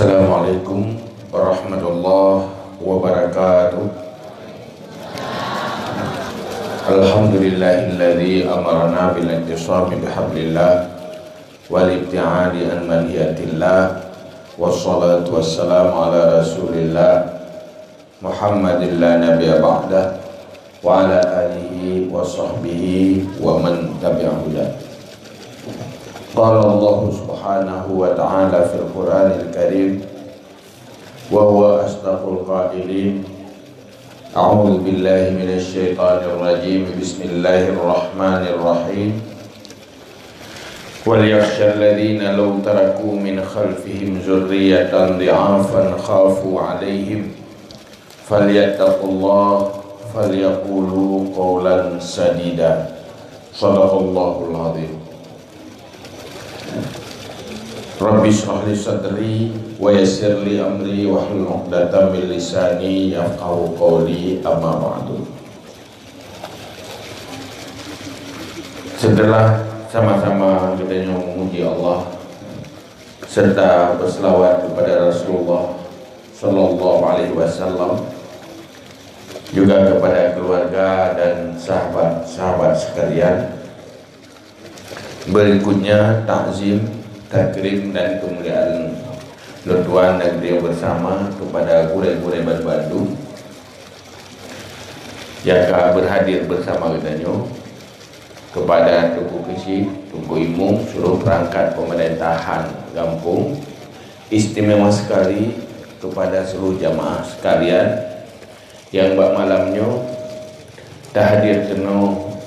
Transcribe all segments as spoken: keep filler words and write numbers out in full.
Assalamualaikum warahmatullahi wabarakatuh. Alhamdulillahilladzi amarana bil i'tisami bihablillah wal ibtiadi an manhiyatillah, wassalatu wassalamu ala rasulillah Muhammadin la nabiyya ba'dah, wa ala alihi wa sahbihi wa man tabi'a hudah. Qala Allahu subhanahu wa ta'ala fil Qur'anil Karim, wa huwa asdaqul qailin. A'udzu billahi minasy syaithanir rajim. Bismillahirrahmanirrahim. Wal yakhshal ladzina law taraku min khalfihim dzurriyyatan dhi'afan khafu 'alaihim falyattaqullah falyaqulu qawlan sadida. Shadaqallahul adzim. Rabbi shrah li sadri wa yassir li amri wahlul 'uqdatam min lisani yafqahu qawli, amma ba'du. Setelah sama-sama geutanyoe memuji Allah serta berselawat kepada Rasulullah sallallahu alaihi wasallam, juga kepada keluarga dan sahabat-sahabat sekalian, berikutnya takzim, takrim dan kemuliaan lôn tuan dan geutanyoe bersama kepada gurée-gurée banmandum nyang ka berhadir bersama geutanyoe, kepada Teungku Keuchik, Teungku Imum, seluruh perangkat pemerintahan gampông, istimewa sekali kepada seluruh jamaah sekalian nyang bak malam nyoe tahadir keunoe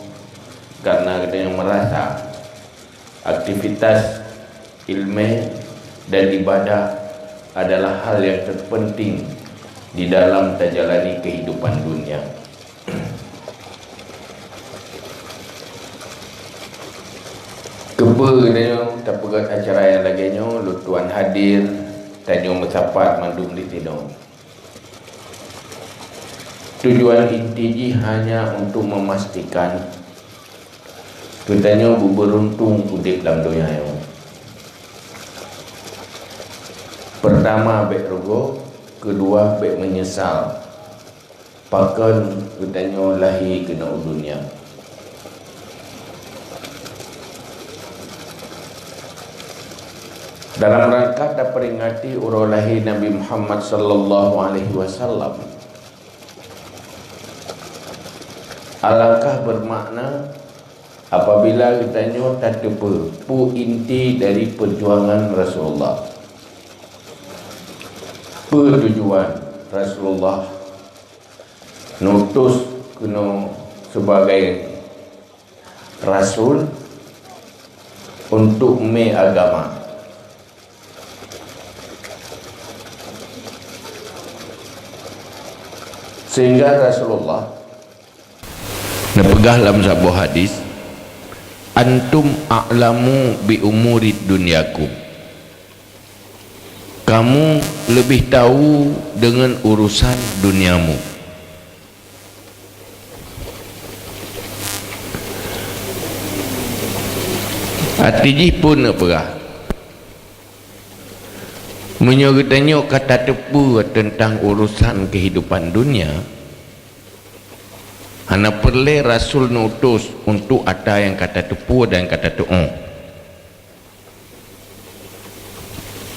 karena geutanyoe merasa aktivitas ilmé dan ibadah adalah hal yang terpenting di dalam tajalani kehidupan dunia. Keupeue geutanyoe tapeugét acara nyang lagée nyoe, lôn tuan hadir, tanyoe meusapat mandum di sinoe. Tujuan inti jih hanya untuk memastikan geutanyoe beubeuruntung udeb lam donya nyoe. Peurtama bék rugoe, keudua bék meunyeusal pakon geutanyoe lahé keunoe u donya. Dalam rangka taperingati uroe lahé Nabi Muhammad sallallahu alaihi wasallam, alangkah bermakna apabila geutanyoe tateupeue peue inti dari peujuangan Rasulullah. Peue tujuan Rasulullah neutus keunoe sebagai rasul untuk mé agama. Sehingga Rasulullah neupeugah lam saboh hadis, "Antum a'lamu bi umuri dunyakum." Kamu lebih tahu dengan urusan duniamu. Arti jih peue neupeugah? Meunyoe geutanyoe ka tateupeue teuntang urusan keuhidupan dunia, hana peureulée rasul neutus untuk ata nyang ka tateupeue dan ka tatuoh.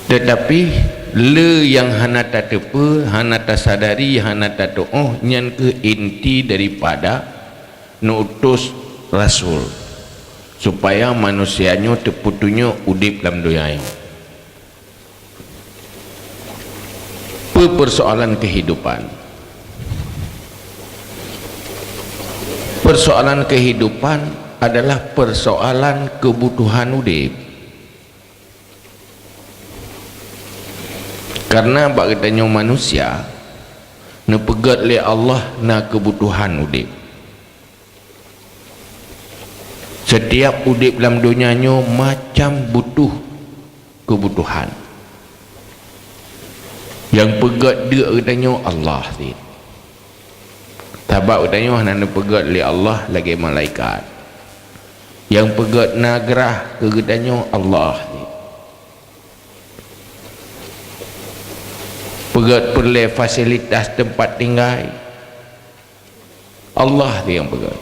Teutapi, le nyang hana tateupeue, hana tasadari, hana tatuoh, nyan kheueh inti daripada neutus rasul, supaya manusia nyoe teupeutunyok udeb lam donya nyoe. Peue persoalan kehidupan? Persoalan kehidupan adalah persoalan kebutuhan udeb. Karena bak geutanyoe manusia, neupeugét lé Allah na keubutuhan udeb. Setiap udeb lam donya nyoe macam butuh keubutuhan. Nyang peugét deuk geutanyoe Allah cit. Sabab geutanyoe hana neupeugét lé Allah lagée malaikat. Nyang peugét na grah keu geutanyoe Allah cit. Peugöt peureulée fasilitas teumpat tinggai, Allah nyang peugöt.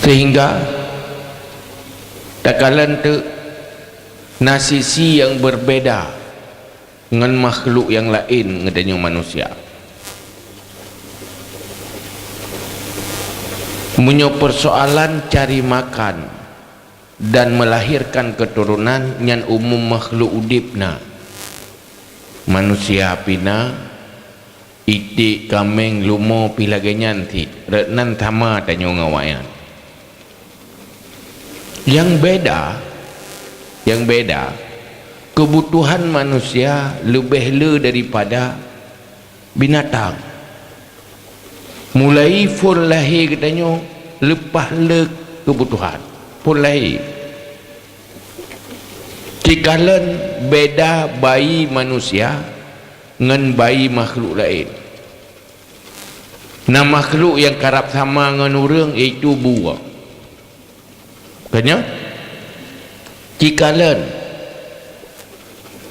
Sehingga takalon teuk na sisi nyang berbeda ngon makhluk nyang laén geutanyoe manusia. Meunyoe peusoalan cari makan dan melahirkan keuturonan, nyan umum makhluk udeb na. Manusia pih na, iték, kaméng, leumo pih lagée nyan cit, rot nan sama tanyoe ngon awaknyan. Nyang beda, nyang beda, keubutuhan manusia leubeh le daripada binatang. Mulai phon lahé geutanyoe leupah le keubutuhan. Phon lahé. Cikalon beda bayi manusia ngon bayi makhluk laén. Na makhluk nyang karab sama ngon ureuëng, yaitu bue. Ka nyoe? Cikalon.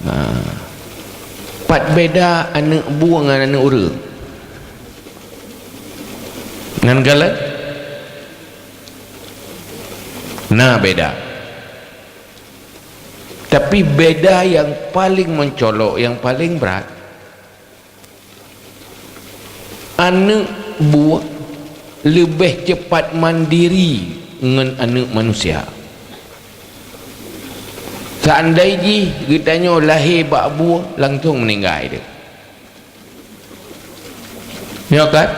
Ha. Pat beda aneuëk bue ngon aneuëk ureuëng? Ngon kalon? Na beda. Tapi beda nyang paleng meucolok, nyang paleng brat, aneuëk bue leubeh ceupat mandiri ngon aneuëk manusia. Seandai jih geutanyoe lahé bak bue, langsong meuninggai deuh. Nyoe kan?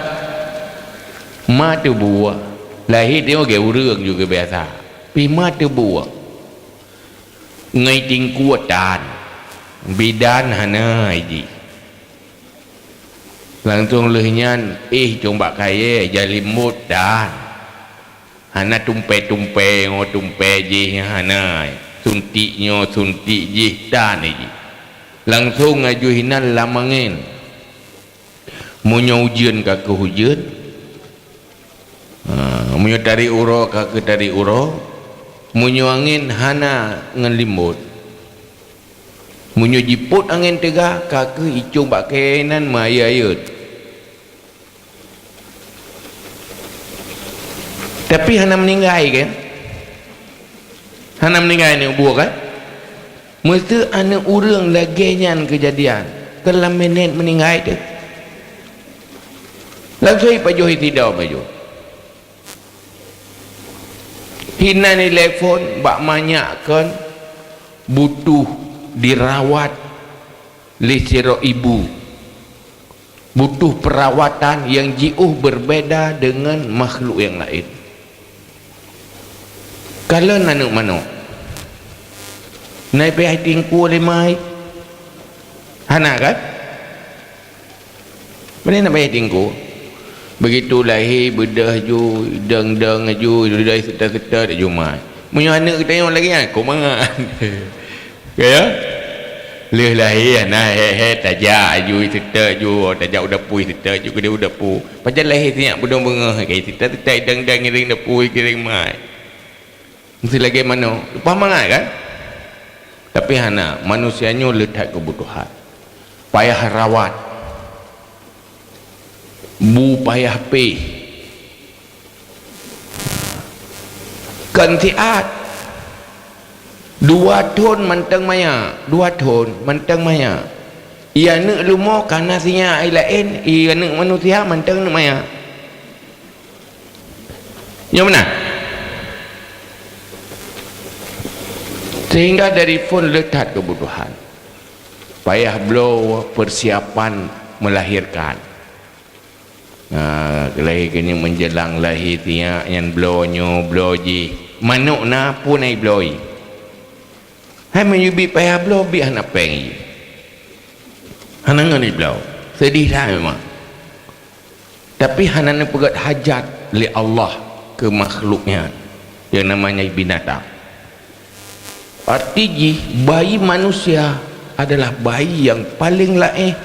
Ma teubue. Lahé tanyoe gét ureuëng juga biasa. Pih ma teubue. Ngai tingkue tan. Bidan hana jih. Langsong lheueh nyan, éh cong bak kayée, jalimot tan. Hana tumpée-tumpée ngon tumpée jih, hana. Suntik nyoe, suntik jih, tan jih. Langsong aju hinan lam angén. Meunyoe ujeuen ka keuh ujeuen, ha, meunyoe tarék uroe ka keuh tarék uroe, meunyoe angén hana ngon limbot. Meunyoe jipot angén teuga, ka keuh icong bak kayée nan meuayeuet-ayeuet. Tapi hana meuninggai kan? Hana meuninggai aneuëk bue kan? Meuseu aneuëk ureuëng lagée nyan keujadian, keu lam minét meuninggai teuh. Langsong ipajoh isidom laju. Hinan ilée phon bak manyak kon butuh dirawat lé sidroe ibu. Butuh peurawatan nyang jiôh berbeda deungon makhluk nyang laén. Kalon aneuëk manok, na payah tingkue lé mai? Hana kan? Pane na payah tingkue? Begitu lahé, beudôh ju, dong-dong ju, dudai seutôt-seutôt ju mai. Meunyoe aneuëk geutanyoe lagée nyan, kok mangat. Ka ya? Lheueh lahé, na hé-hé tajak aju seutôt ju, tajak u dapui seutôt ju, keudeh u dapui. Pajan lahé sinyak beudong beungoh, ka seutôt-seutôt dong-dong ngiring dapui, ngiring mai. Meusti lagée manok, leupah mangat kan? Tapi hana, manusia nyoe le that keubutuhan. Payah rawat. Bu payah péh. Kon siat. Dua thon mantong maya, dua thon mantong maya. Ie aneuëk leumo kana sinyak laén, ie aneuëk manusia mantong aneuëk maya. Nyoe meunan. Sehingga dari phon le that keubutuhan. Payah bloe persiapan melahirkan. Nah, lahé keuneuk menjelang lahé sinyak nyan bloe nyoe, bloe jih. Manok na pun ai bloe. Hai meunyoe biet payah bloe, biet hana péng jih. Hana ngon ai bloe. Seudeh that memang. Tapi hana neupeugét hajat lé Allah keu makhluk nyan, nyang namanya binatang. Arti jih, bayi manusia adalah bayi nyang paleng laéh,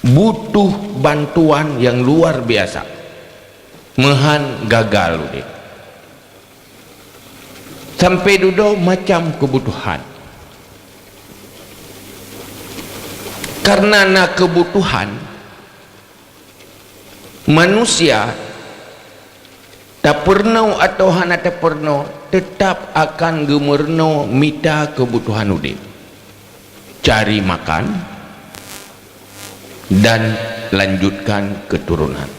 butuh bantuan nyang luar biasa, meuhan gagal udeb. Sampai dudoe macam keubutuhan. Karena na keubutuhan, manusia, tapeureunoe atawa hana tapeureunoe, teutab akan geumeureunoe mita keubutuhan udeb, cari makan, dan lanjutkan keuturonan.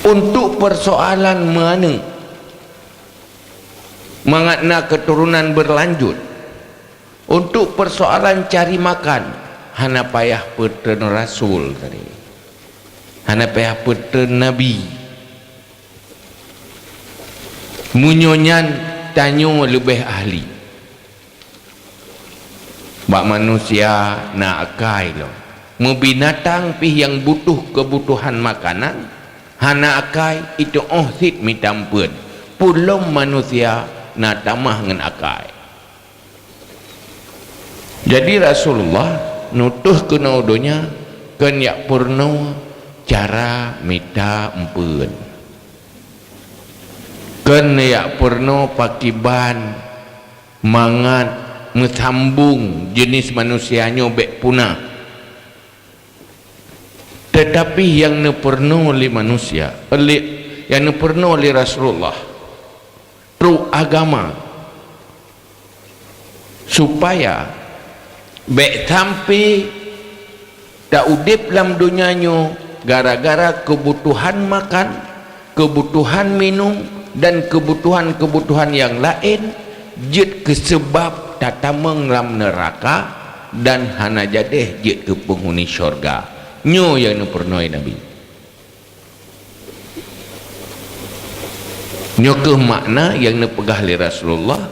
Untuk peusoalan meuaneuk, mangat na keuturonan beurlanjut, untuk peusoalan cari makan, hana payah peutreun rasul tadi. Hana payah peutreun nabi. Meunyoe nyan, tanyoe leubeh ahli. Bak manusia na akai lom. Meubinatang pih nyang butuh keubutuhan makanan, hana akai, itu óh cit mita eumpeuen. Peue lom manusia na tamah ngon akai. Jadi Rasulullah neutuh keunoe donya kon jak peurunoe cara mita eumpeuen. Kon jak peurunoe pakiban mangat meusambong jeunèh manusia nyoe bék punah. Teutapi nyang neupeurunoe lé manusia, lé, nyang neupeurunoe lé Rasulullah, trok agama, supaya bék sampai taudeb lam donya nyoe gara-gara keubutuhan makan, keubutuhan minum, dan keubutuhan-keubutuhan nyang laén jeuet keu seubab tatamong lam neuraka dan hana jadeh jeuet keu peunghuni syeuruga. Nyoe nyang neupeurunoe Nabi. Nyoe kheueh makna nyang neupeugah lé Rasulullah,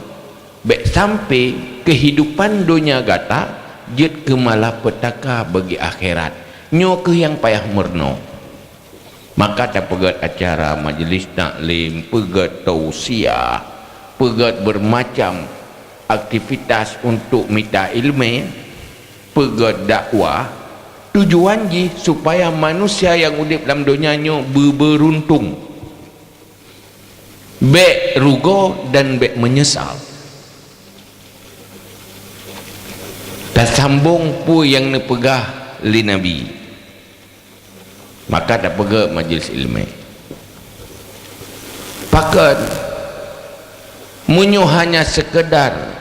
bék sampai keuhidupan donya gata jeuet keu malapetaka bagi akhirat. Nyoe kheueh nyang payah meurunoe. Maka tapeugét acara majlis taklim, peugét tausiah, peugét beureumacam aktivitas untuk mita iéleumé, peugét dakwah, tujuan jih supaya manusia nyang udeb lam donya nyoe beubeuruntung, bék rugoe dan bék meunyeusal. Tasambong peue nyang neupeugah lé Nabi. Maka tapeugét majlis iéleumé. Pakon, meunyoe hanya seukeudar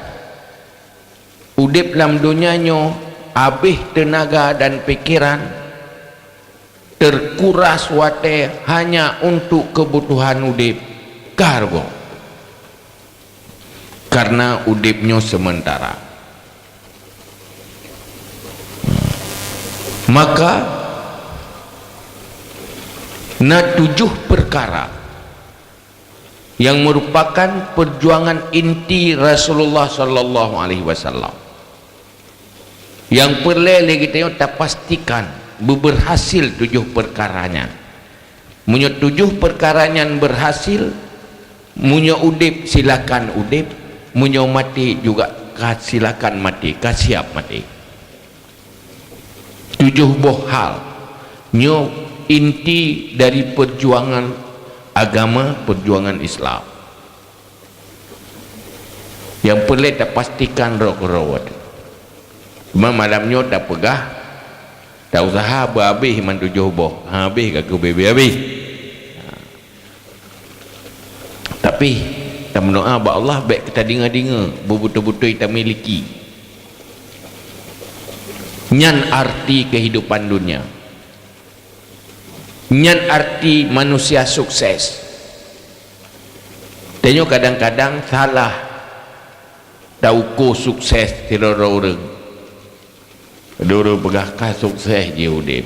udeb lam donya nyoe, habéh teunaga dan pikeran, teukuras watée hanya untuk keubutuhan udeb, ka rugoe. Karena udeb nyoe seumeuntara. Maka, na tujoh peukara nyang meurupakan peujuangan inti Rasulullah sallallahu alaihi wasallam. Nyang peureulée lé geutanyoe tapastikan beubeurhasil tujoh peukara nyan. Meunyoe tujoh peukara nyan beurhasil, meunyoe udeb, silakan udeb, meunyoe maté juga ka silakan maté, ka siab maté. Tujoh boh hal nyoe inti dari peujuangan agama, peujuangan Islam. Nyang peureulée tapastikan rot-rot. Cuma malam nyoe tapeugah, tausaha beuhabéh iman tujoh boh. Ha, habéh ka keubeue habéh. Tapi, tameudoá bak Allah bék tadeungoe-deungoe beubeutôi-beutôi tamiliki. Nyan arti keuhidupan donya. Nyan arti manusia sukses. Tanyoe kadang-kadang salah tauko sukses sidroe ureuëng. Dulu peugah ka sukses jih udeb,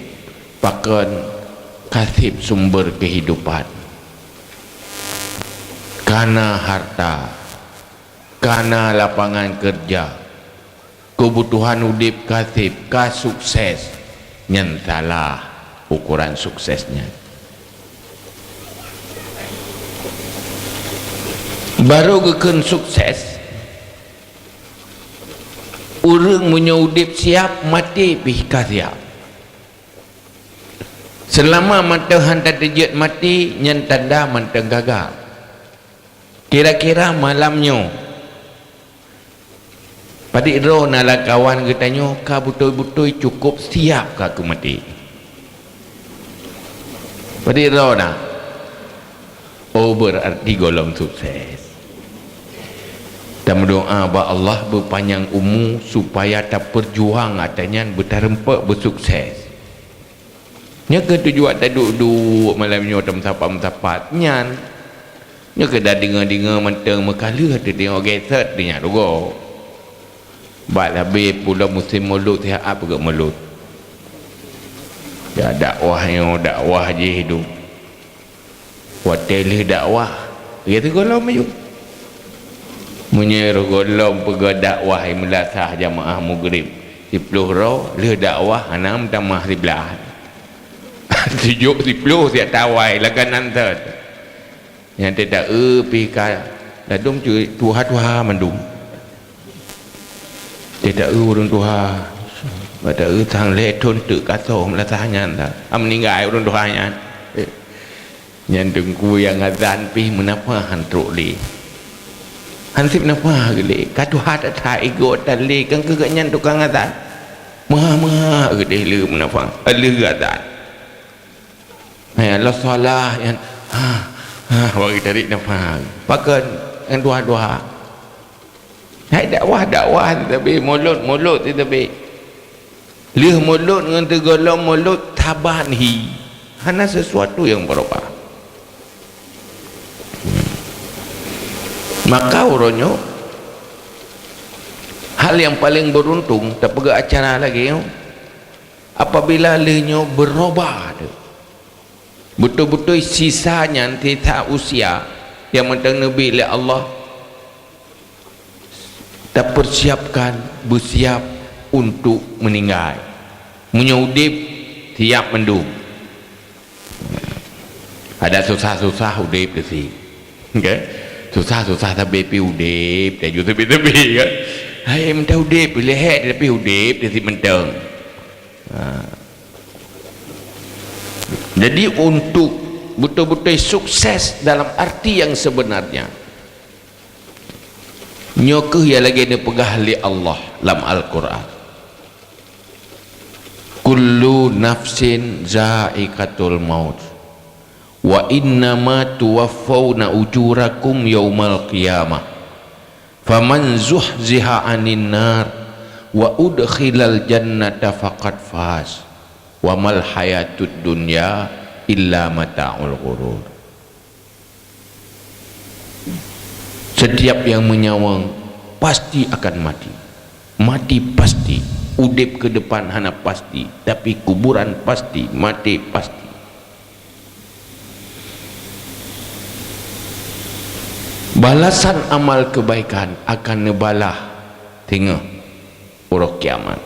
pakon ka seb sumber keuhidupan. Kana harta, kana lapangan keureuja, keubutuhan udeb ka seb, ka sukses, nyan salah ukoran sukses nyan. Barô geukheun sukses, ureuëng meunyoe udeb siab, maté pih ka siab. Seulama mantong hana teujeuet maté, nyan tanda mantong gagal. Kira-kira malam nyoe, Padit droe na lam kawan geutanyoe ka beutôi-beutôi cukôp siap ka keu maté? Padit droe na? Oh, beurarti gohlom sukses. Tameudoá bak Allah beupanyang umu supaya tapeujuang atra nyan beutareumpok beusukses. Nyoe keuh tujuan taduek-duek malam nyoe tameusapat-meusapat nyan. Nyoe keuh tadeungoe-deungoe mantong meukaleuh teudeungoe gesot di nyan rugoe. Bak labé pulo musém mulod siat peugét mulod. Ya dakwah nyoe dakwah jih dum. Watée lheueh dakwah, ya teugohlom aju. Meunyoe roh gohlom peugét dakwah meulasah jamaah mugréb siploh droe, lheueh dakwah hana meutamah siblaih. Sijok siploh siat tawai laganan thon. Nyang teuta-eu pih ka ladum tuha-tuha mandum. Teuta-eu ureuëng tuha, bak ta-eu sang lhée thon teuk ka soe meulasah nyan ta. A meuninggai ureuëng tuha nyan. Eh. Nyan teungku nyang azan pih meunafah han trok lé. Han sép meunafah geuh lé. Ka tuha that-that igoe tan lé kan keu geuhnyan tukang azan. Meuha-meuha geudeh lé meunafah. Lheueh azan. Hai Allah salah nyan. Ha, ha, bagi tarik nafah. Pakon ngon tuha-tuha. Hai dakwah, dakwah teutabé, mulod, mulod teutabé. Lheueh mulod ngon teugohlom mulod taban hi. Hana sesuatu nyang beurubah. Maka uroe nyoe hal nyang paleng beuruntung tapeugah acara lagée nyoe apabila lheueh nyoe beurubah teuh. Beutôi-beutôi sisa nyan teuta usia nyang mantong neubi lé Allah tapersiapkan beusiap untuk meuninggai. Meunyoe udeb siap mandum. Ada susah-susah udeb teusi. Kan? Susah-susah sabe pi udeb, taju sabe-sabe kan. Hai minta udeb lehek tapi udeb teusi mantong. Ha. Jadi untuk betul-betul sukses dalam arti yang sebenarnya, nyoe keuh nyang lagée neupeugah lé Allah lam Al-Qur'an. Kullu nafsin za'iqatul maut. Wa innama tuwaffawna ujurakum yaumal qiyamah. Faman zuhziha 'anin nar wa udkhilal jannata faqad faz. Wa mal hayatud dunya illa mata'ul ghurur. Setiap yang menyawang pasti akan mati. Mati pasti. Udeb ke depan hana pasti, tapi kuburan pasti, mati pasti. Balasan amal kebaikan akan neubalah teungoh uroe kiamat.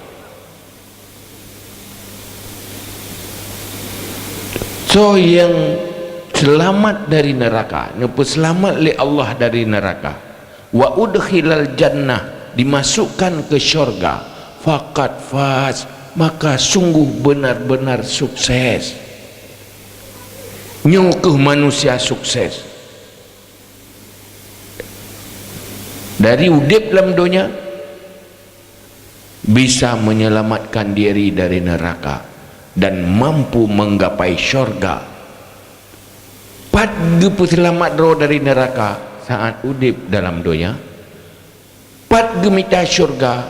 Soe nyang seulamat dari neuraka, neupeuseulamat lé Allah dari neuraka, wa udkhilal jannah, dimasukkan ke syurga, faqad faz, maka sungguh benar-benar sukses. Nyoe keuh manusia sukses. Dari udeb lam donya, bisa menyelamatkan diri dari neraka dan mampu menggapai syurga. Pat geupeuseulamat droe dari neraka saat udeb dalam donya? Pat geumita syurga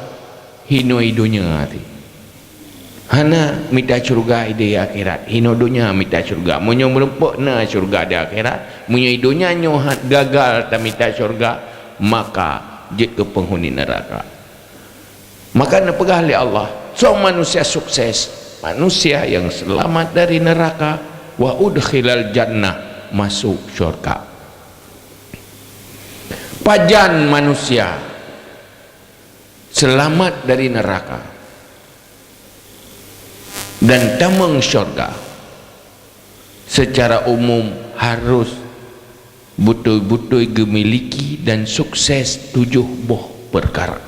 hinoe donya teuh? Hana mita syurga di akhirat, hinoe donya mita syurga. Meunyoe meurumpok na syurga di akhirat, meunyoe donya nyoe gagal tamita syurga, maka jeuet keu peunghuni neraka. Maka neupeugah lé Allah, soe manusia sukses? Manusia yang selamat dari neraka, wa udkhilal jannah, masuk syurga. Pajan manusia selamat dari neraka dan tamong syurga, secara umum harus beutôi-beutôi geumiliki dan sukses tujoh boh peukara.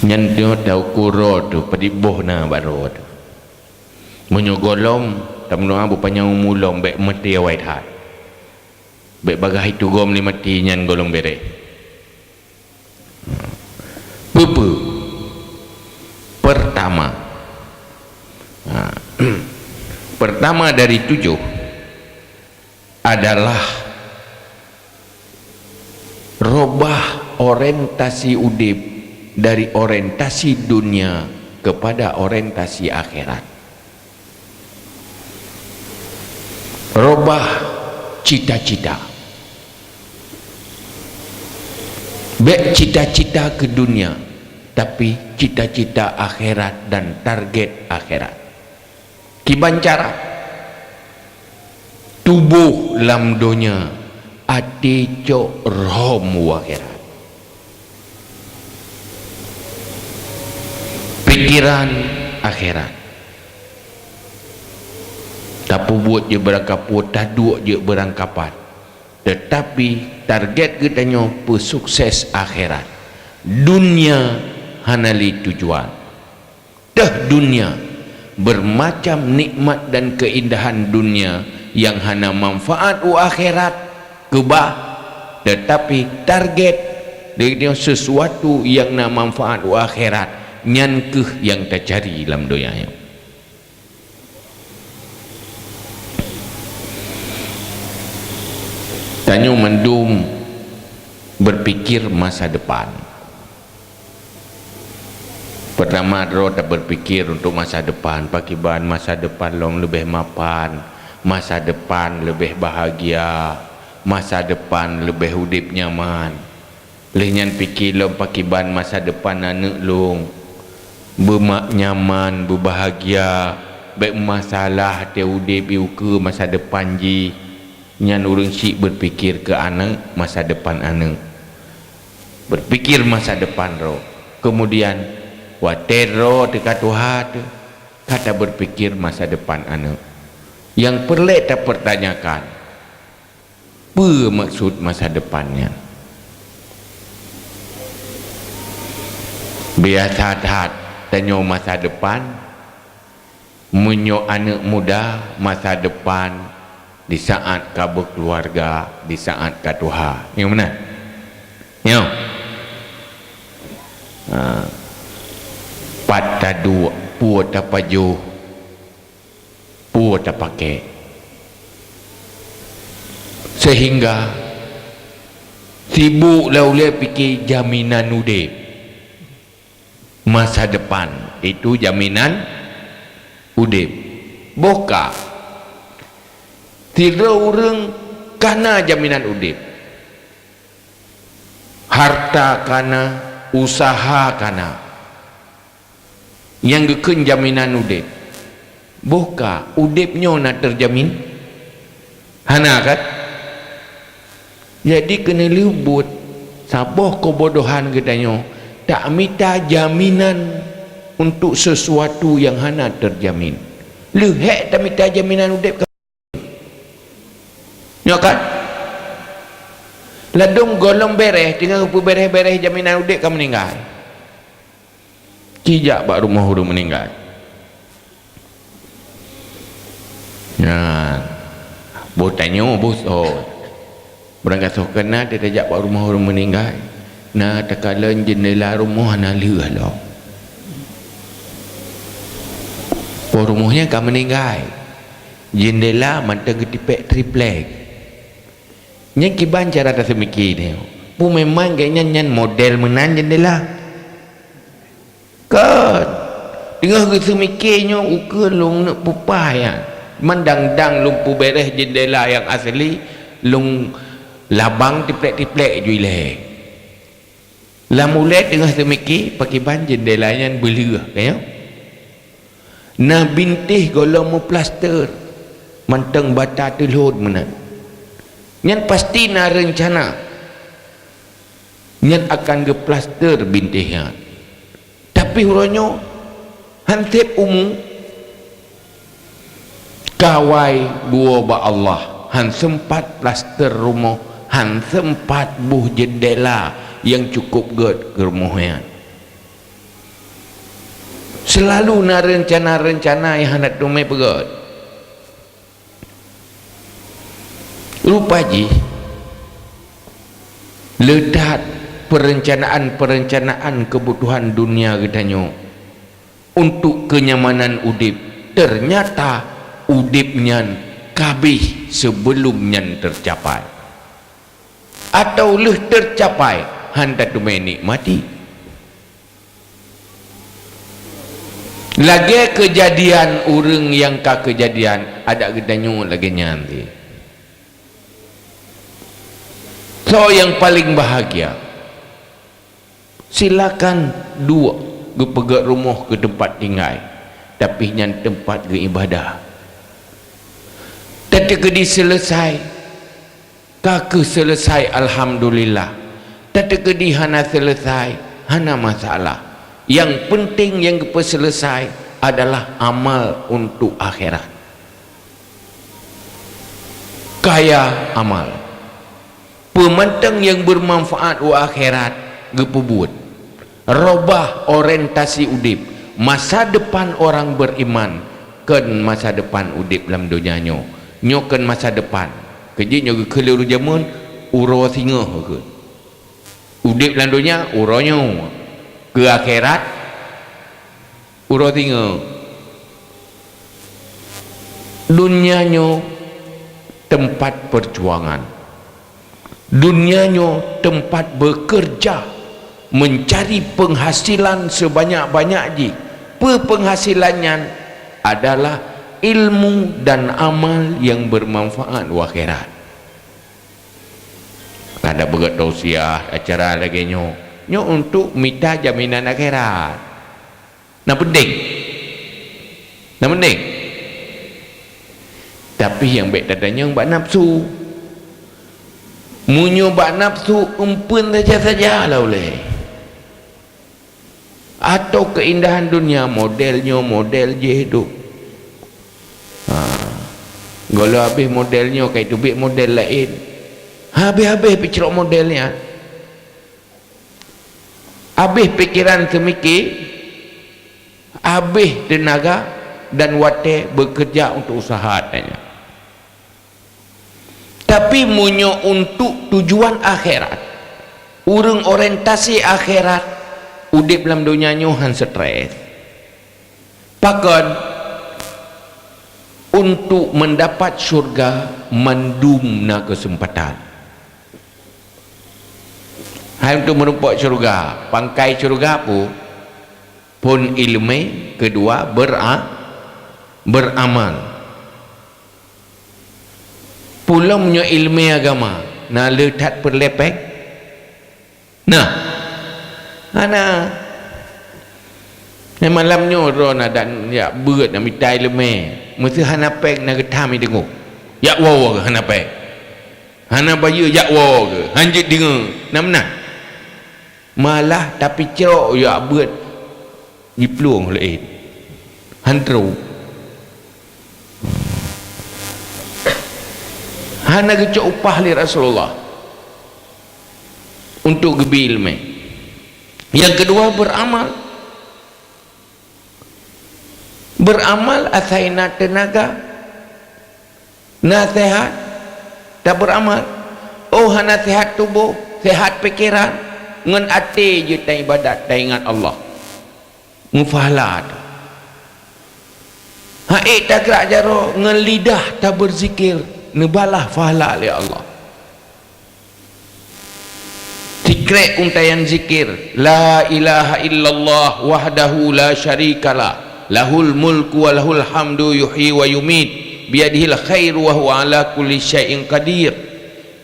Nyan nyoe taukur droe teuh padit boh na bak droe teuh. Meunyoe gohlom tameudoá beupanyang umu lom bék meuti awai that. Bék bagaih tugom lé maté nyan gohlom béréh. Peue-peue? Pertama. Ha. Pertama dari tujuh adalah robah orientasi udeb dari orientasi dunia kepada orientasi akhirat. Robah cita-cita. Bék cita-cita keu dunia, tapi cita-cita akhirat dan target akhirat. Kiban cara? Tuboh lam donya, até cok rhom u akhirat. Pikiran akhirat. Tapeubuet jeuet beurangkapeue, taduek jeuet beurangkapat. Teutapi target geutanyoe peusukses akhirat. Dunia hana lé tujuan. Teuh dunia, bermacam nikmat dan keindahan dunia nyang hana manfaat u akhirat keubah, teutapi target dari sesuatu nyang na manfaat u akhirat, nyan kheueh nyang tacari lam donya nyoe. Tanyoe mandum berpikir masa depan. Pertama, droe taberpikir untuk masa depan, pakiban masa depan lom leubeh mapan, masa depan leubeh bahagia, masa depan leubeh udeb nyaman. Lheueh nyan pike lom pakiban masa depan aneuëk lôn, beumak nyaman, beubahagia, bék masalah até udeb i ukeue masa depan jih. Nyan ureuëng syiek berpikir keu aneuëk, masa depan aneuëk. Berpikir masa depan droe. Kemudian, watée droe teuka tuha teuh, ka taberpikir masa depan aneuëk. Nyang peureulée tapeurtanyakan, peue maksud masa depan nyan? Biasa that tanyoe masa depan, meunyoe aneuëk muda masa depan di saat ka beukeuluwarga, di saat ka tuha. Nyoe meunan? Nyoe. Ha. Pat taduek, peue tapajoh, peue tapaké. Sehingga sibuk lé ulée pike jaminan udeb. Masa depan itu jaminan udeb. Boh ka, sidroe ureuëng kana jaminan udeb. Harta kana, usaha kana. Nyang geukheun jaminan udeb. Boh ka, udeb nyoe na teujamin? Hana kan? Jadi keuneulheueh buet saboh keubodohan geutanyoe, tamita jaminan untuk sesuatu nyang hana teujamin. Leuhek tamita jaminan udeb ka. Nyoe kan? Ladom gohlom bereh, teungoh peubéréh-béréh jaminan udeb ka meuninggai. Ci jak bak rumoh ureuëng meuninggai. Nyan, boh tanyoe boh soe. Beurangkasoe keuna teuh tajak bak rumoh ureuëng meuninggai. Na takalon jeundela rumoh hana lheueh lom. Poh rumoh nyan ka meuninggai. Jeundela mantong geutipék triplek. Nyan kiban cara taseumike nyoe. Peue memang gobnyan nyan model meunan jeundela? Kon. Teungoh geuseumike nyoe ukeue lôn neuk peupah nyan. Mandang-dang lôn peubéréh jeundela nyang asli, lôn labang tiplek-tiplek ju ilée. Lam ulée teungoh seumike pakiban jeundela nyan beuleueh, ka nyoe? Na bintéh gohlom meuplaster, mantong bata teulhot meunan. Nyan pasti na reuncana. Nyan akan geuplaster bintéh nyan. Tapi uroe nyoe, han sép umu, kawai buwoe bak Allah, han seumpat plaster rumoh, han seumpat boh jeundela nyang cukôp gét keu rumoh nyan. Seulalu na reuncana-reuncana nyang hana teumé peugét. Rupa jih, le that perencanaan-perencanaan keubutuhan dunia geutanyoe untuk keunyamanan udeb, teunyata udeb nyan kabeh seubeulom nyan teucapai, atawa lheueh teucapai hana teumé nikmati. Lagée keujadian ureuëng nyang ka keujadian, adak geutanyoe lagée nyan cit. Soe nyang paleng bahagia? Silakan duek geupeugét rumoh keu teumpat tinggai, tapi nyan teumpat geuibadah. Tateukeudi seuleusai, ka kheueh seuleusai, alhamdulillah. Tateukeudi hana seuleusai, hana masalah. Nyang peunteng nyang geupeuseuleusoe adalah amal untuk akhirat. Kaya amal. Peumantang nyang beumanfaat u akhirat geupeubuet. Robah orientasi udeb. Masa depan orang beriman kon masa depan udeb lam donya nyoe. Nyoe kon masa depan. Keujeuet nyoe geukheun lé ureuëng jameun, uroe singoh geukheun. Udeb lam donya, uroe nyoe. Keu akhirat, uroe singoh. Dunia nyoe teumpat peujuangan. Dunia nyoe teumpat beukeureuja meuncari peunghasilan seubanyak-banyak jih. Peue peunghasilan nyan? Adalah ilmu dan amal nyang beumanfaat u akhirat. Kada beugét tausiah acara lagée nyoe. Nyoe untuk mita jaminan akhirat. Na peunteng? Na peunteng? Tapi nyang bék tatanyong bak nafsu. Meunyoe bak nafsu, eumpeuen saja-saja lah ulée. Atau keuindahan dunia, model nyoe, model jih duek. Ha. Gohlom habéh model nyoe, ka jiteubiet model laén. Habéh-habéh picrok model nyan. Habéh pikeran seumike, habéh teunaga dan watée beukeureuja untuk usaha nyan. Tapi meunyoe untuk tujuan akhirat, ureuëng orientasi akhirat, udeb lam donya nyoe han stres. Pakon? Untuk mendapat syurga mandum na keuseumpatan. Hai untuk meurumpok syurga, pangkai syurga peue? Phon iéleumé, keudua bera-, beuramal. Peue lom nyoe iéleumé agama, na le that peureulée péng? Nah, hana. Nyang malam nyoe droe na dan jak beuet na mita iéleumé, meuseu hana péng na geutam i teungoh. Jak woe keuh hana péng. Hana bayeue jak woe keuh, hanjeuet deungoe, na meunan. Malah tapicrok jak beuet jiplueng laén. Han trok. Hana geucok upah lé Rasulullah untuk geubi iéleumé. Nyang keudua, beuramal. Beuramal asai na teunaga, na seuhat, tabeuramal. Oh hana seuhat tuboh, seuhat pikeran, ngon até jeuet taibadat, taingat Allah. Meupahala teuh. Ha'ék tagrak jaroe ngon lidah tabeuzikir, neubalah pahala lé Allah. Sikrek untaian zikir, "La ilaha illallah wahdahu la syarikalah, lahul mulku wa lahul hamdu yuhyi wa yumit, biyadihil khairu wa huwa ala kulli syai'in qadir."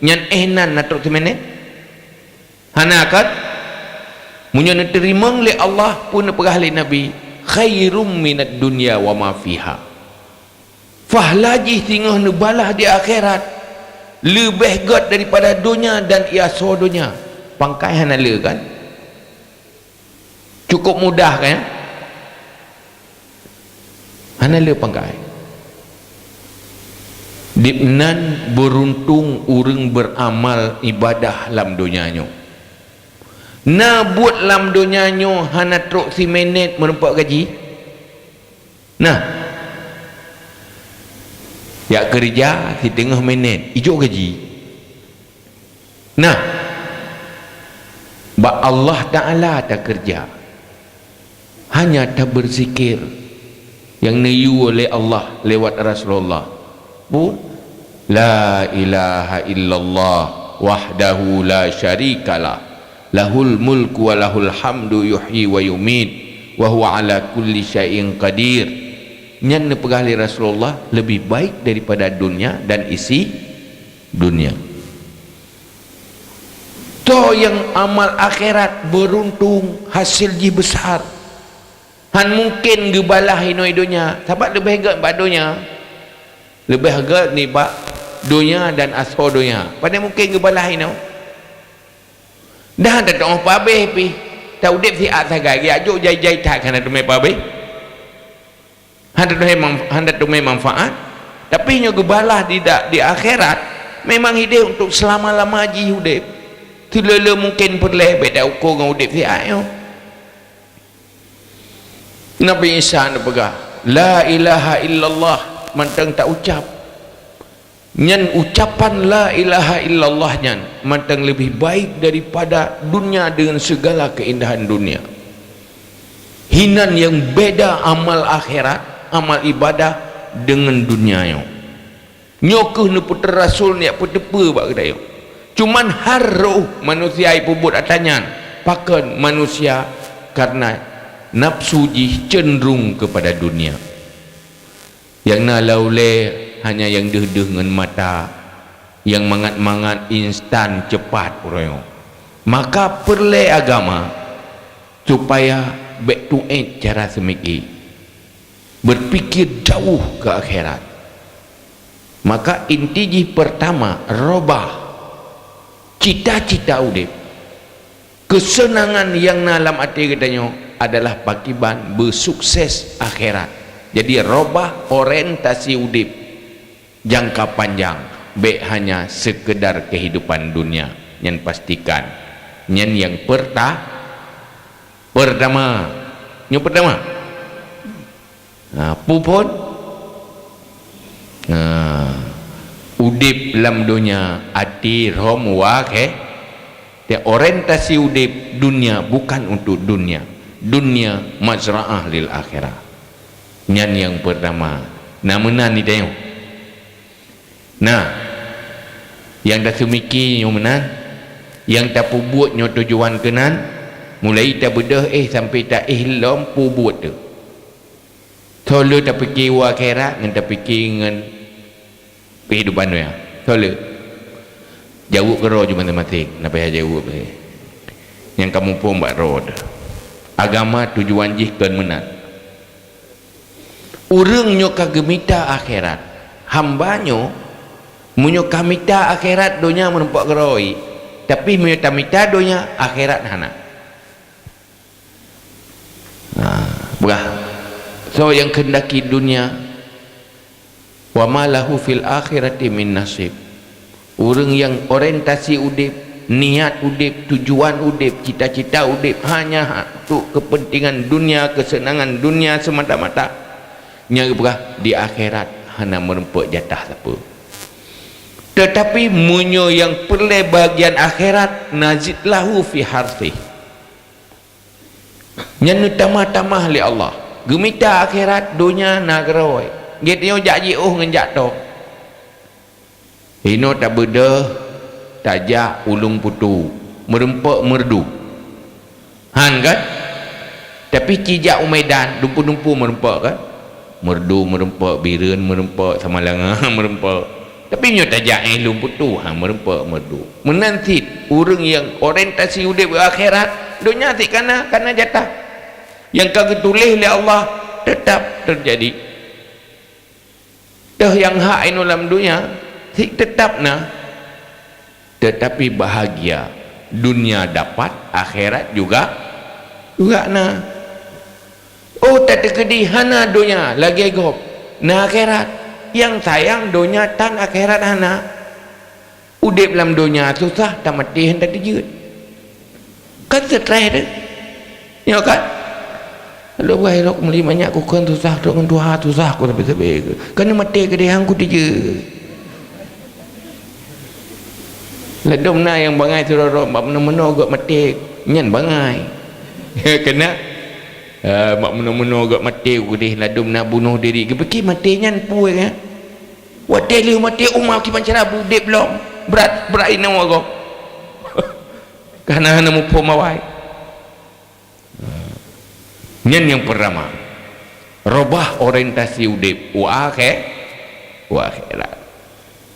Nyan éh nan na trok siminét? Hana kan? Meunyoe neuteurimong lé Allah, peue neupeugah lé Nabi, "Khairum minad dunya wa ma fiha." Pahala jih singoh neubalah di akhirat leubeh gét daripada donya dan i asoe donya. Pangkai hana le kan? Cukup mudah kan? Hana le pangkai. Dibnan beuruntung ureuëng beuramal ibadah lam donya nyoe. Na buet lam donya nyoe hana trok siminét meurumpok gaji? Nah, jak keureuja siteungoh minét, ijok gaji. Nah, Allah Ta'ala takeureuja. Hanya tabeuzikir nyang neuyue lé Allah lewat Rasulullah. Peue? La ilaha illallah wahdahu la syarikalah. Lahul mulku wa lahul hamdu yuhyi wa yumit. Wa huwa ala kulli syai'in qadir. Nyan neupeugah lé Rasulullah leubeh baik daripada dunia dan isi dunia. Toh nyang amal akhirat beuruntung, hasé jih beusar. Han mungken geubalah inoe donya, sabab leubeh gét bak donya. Leubeh gét nibak donya dan asoe donya. Pane mungken geubalah inoe? Dah teutoh pabeh pih. Ta udeb siat sagai, geujak jai-jai that kana teumé pabeh. Hana teumé man-, hana teumé manfaat. Tapi nyoe geubalah di da-, di akhirat, memang hideh untuk seulama-lama jih udeb. Teuleu-leu mungken peureulèe bèk ta uko ngon udeb siat nyoe. Nabi Isa neupeugah, "La ilaha illallah," mantong ta ucap. Nyan ucapan la ilaha illallah nyan mantong leubeh baik daripada dunia dengan segala keindahan dunia. Hinan nyang beda amal akhirat, amal ibadah dengan dunia nyoe. Nyoe kheueh neupeuteupeue Rasul nyang peuteupeue bak geutanyoe. Cuman harôh manusia ipeubuet atra nyan, pakon manusia karena nafsu jih cenderung kepada dunia. Nyang na lam ulèe hanya nyang deuh-deuh ngon mata, nyang mangat-mangat instan cepat uroe nyoe. Maka peureulèe agama supaya bèk tuét cara seumiki, berpikir jauh ke akhirat. Maka inti jih pertama, robah cita-cita udeb. Keuseunangan nyang na lam até geutanyoe adalah pakiban beusukses akhirat. Jadi, robah orientasi udeb jangka panjang, bèk hanya sekedar kehidupan dunia. Nyan pastikan. Nyan nyang perta-, pertama. Nyang pertama. Ha, peue phôn? Ha, udeb lam donya, até, rhom, wa, khe-, te-, orientasi udeb dunia bukan untuk dunia. Dunia mazra'ah lil akhirah. Nyan nyang pertama. Na meunan di tanyoe. Nah, nyang taseumiki nyoe meunan, nyang tapeubuet nyoe tujuan keunan, mulai tabeudôh éh sampai taéh lom peubuet teuh. Soe le tapike u akhirat ngon tapike ngon kehidupan dunia. Soe le? Jaweueb keudroe ju maséng-maséng, na payah jaweueb lé. Nyang ka muphom bak droe teuh. Agama tujuan jih kon meunan. Ureuëng nyoe ka geumita akhirat. Hamba nyoe, meunyoe ka mita akhirat, donya meurumpok keudroe. Tapi meunyoe tamita donya, akhirat hana. Nah, peugah. Soe nyang keundaki dunia, wa ma lahu fil akhirati min nasib. Ureuëng nyang orientasi udeb, niat udeb, tujuan udeb, cita-cita udeb hanya untuk kepentingan dunia, kesenangan dunia semata-mata, nyan geupeugah di akhirat hana meurumpok jatah sapeue. Tetapi meunyoe nyang peureulée bagian akhirat, nazid lahu fi harsih. Nyan neutamah-tamah lé Allah. Geumita akhirat, donya na keudroe. Gét nyoe jak jiôh ngon jak tô. Inoe tabeudôh, tajak u Lôn Putu, meurumpok meureudu. Han kan? Tapi ci jak u Medan, dumpeue-dumpeue meurumpok kan? Meureudu meurumpok, Bireuen meurumpok, Samalanga meurumpok. Tapi nyoe tajak éh Lôn Putu, ha, meurumpok meureudu. Meunan cit, ureuëng nyang orientasi udeb u akhirat, donya cit kana, kana jatah. Nyang ka geutuléh lé Allah teutap teujadi. Teuh nyang hak inoe lam donya, cit teutap na. Tetapi bahagia, dunia dapat, akhirat juga, juga na. Oh, tateukeudi hana donya lagée gob, na akhirat. Nyang sayang donya tan akhirat hana. Udeb lam donya susah, tamaté han tateujeut. Kan stres teuh. Nyoe kan? Lalu wahai lok meuli manyak kukon susah trok ngon tuha susah ku sabe-sabe. Kan maté keudeh han kuteujeut. Ladom na nyang bangai sidroe-droe bak meunoe-meunoe gok maté. Nyan bangai. Keuneuk, eh, bak meunoe-meunoe geuh maté udeh ladom na bunoh diri. Geupike maté nyan peue, eh? Watée lheueh maté uma kiban cara beudeb lom. Brat, brat inoe gob. Ka hana, hana muphom awai. Nyan nyang peurtama. Robah orientasi udeb u akhé-, u akhirat.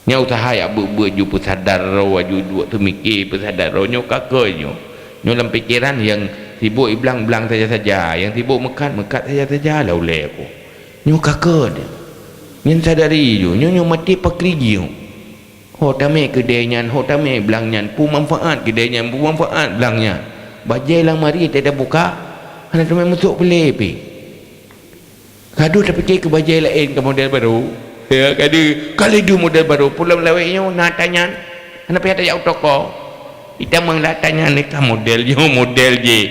Nyan useuha jak beuet-beuet ju peusadar droe, ju duek teumike peusadar droe nyoe ka keu nyoe. Nyoe lam pikeran nyang sibok iblang-blang saja-saja, nyang sibok meukat-meukat saja-saja lah ulée ku. Nyoe ka keu nyan sadari ju, nyoe, nyoe maté pakri jih. Ho tamé keudée nyan, ho tamé blang nyan, peue manfaat keudée nyan, peue manfaat blang nyan. Bajée lamari teuh tabuka, hana teumé meusok peulée pih. Ka deuh tapike keu bajée laén ka model barô. Ya, ka deuh, ka lheueh deuh model barô, peue lom lawét nyoe na ata nyan. Hana payah tajak u toko. Itamong ata nyan ka model nyoe model jih.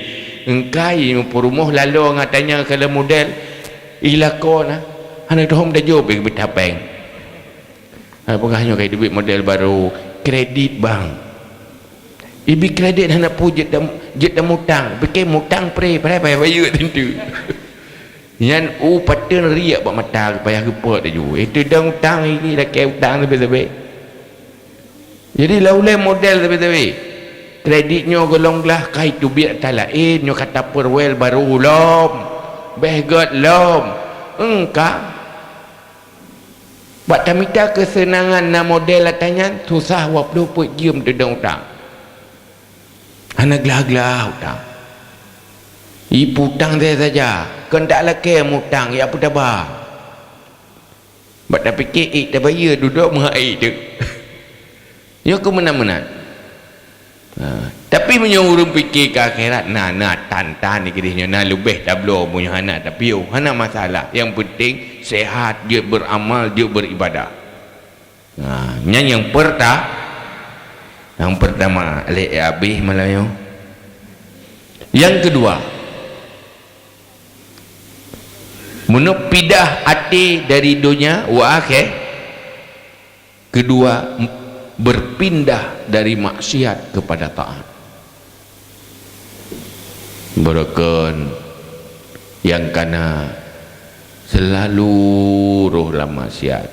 Engkai peurumoh laloe ngon ata nyan ka lheueh model. Ilako na. Hana teuhom tajok pih beutapeng. Hai, peugah nyoe ka duek model barô, kredit bank. Ibi kredit hana peue jeuet tam-, jeuet tamutang, pike mutang pre, padahai payah bayeue tentu. Nyan u pateuen riek bak mata, payah geupot laju. Eh, teudong utang ini, lakée utang sabe-sabe. Jadi, lau lé model sabe-sabe. Kredit nyoe golom glah ka itubiet ata laén, nyoe ka tapeuruwel barô lom. Béh gét lom. Engka. Bak tamita keuseunangan na model ata nyan, susah waploh peuet jeuem teudong utang. Hana glah-glah utang. Iputang saja-saja, kon tak lakée mutang, ya peutaba. Bak tapike ék tabayeue dudoe meuhai teuk. Nyoe keu meunan-meunan. Ha, tapi meunyoe ureuëng pike keu akhirat, na, na tan-tan keudeh nyoe, na leubeh tabloe meunyoe hana tapiôh, hana masalah. Nyang penting sehat, jeuet beuramal, jeuet beuribadah. Ha, nyan nyang peurta-, nyang peurtama, lé abéh malam nyoe. Nyang keudua, meunyoe pidah até dari donya u akhé, keudua, m-, berpindah dari maksiat kepada taat. Beureukeun nyang kana seulalu roh lam maksiat,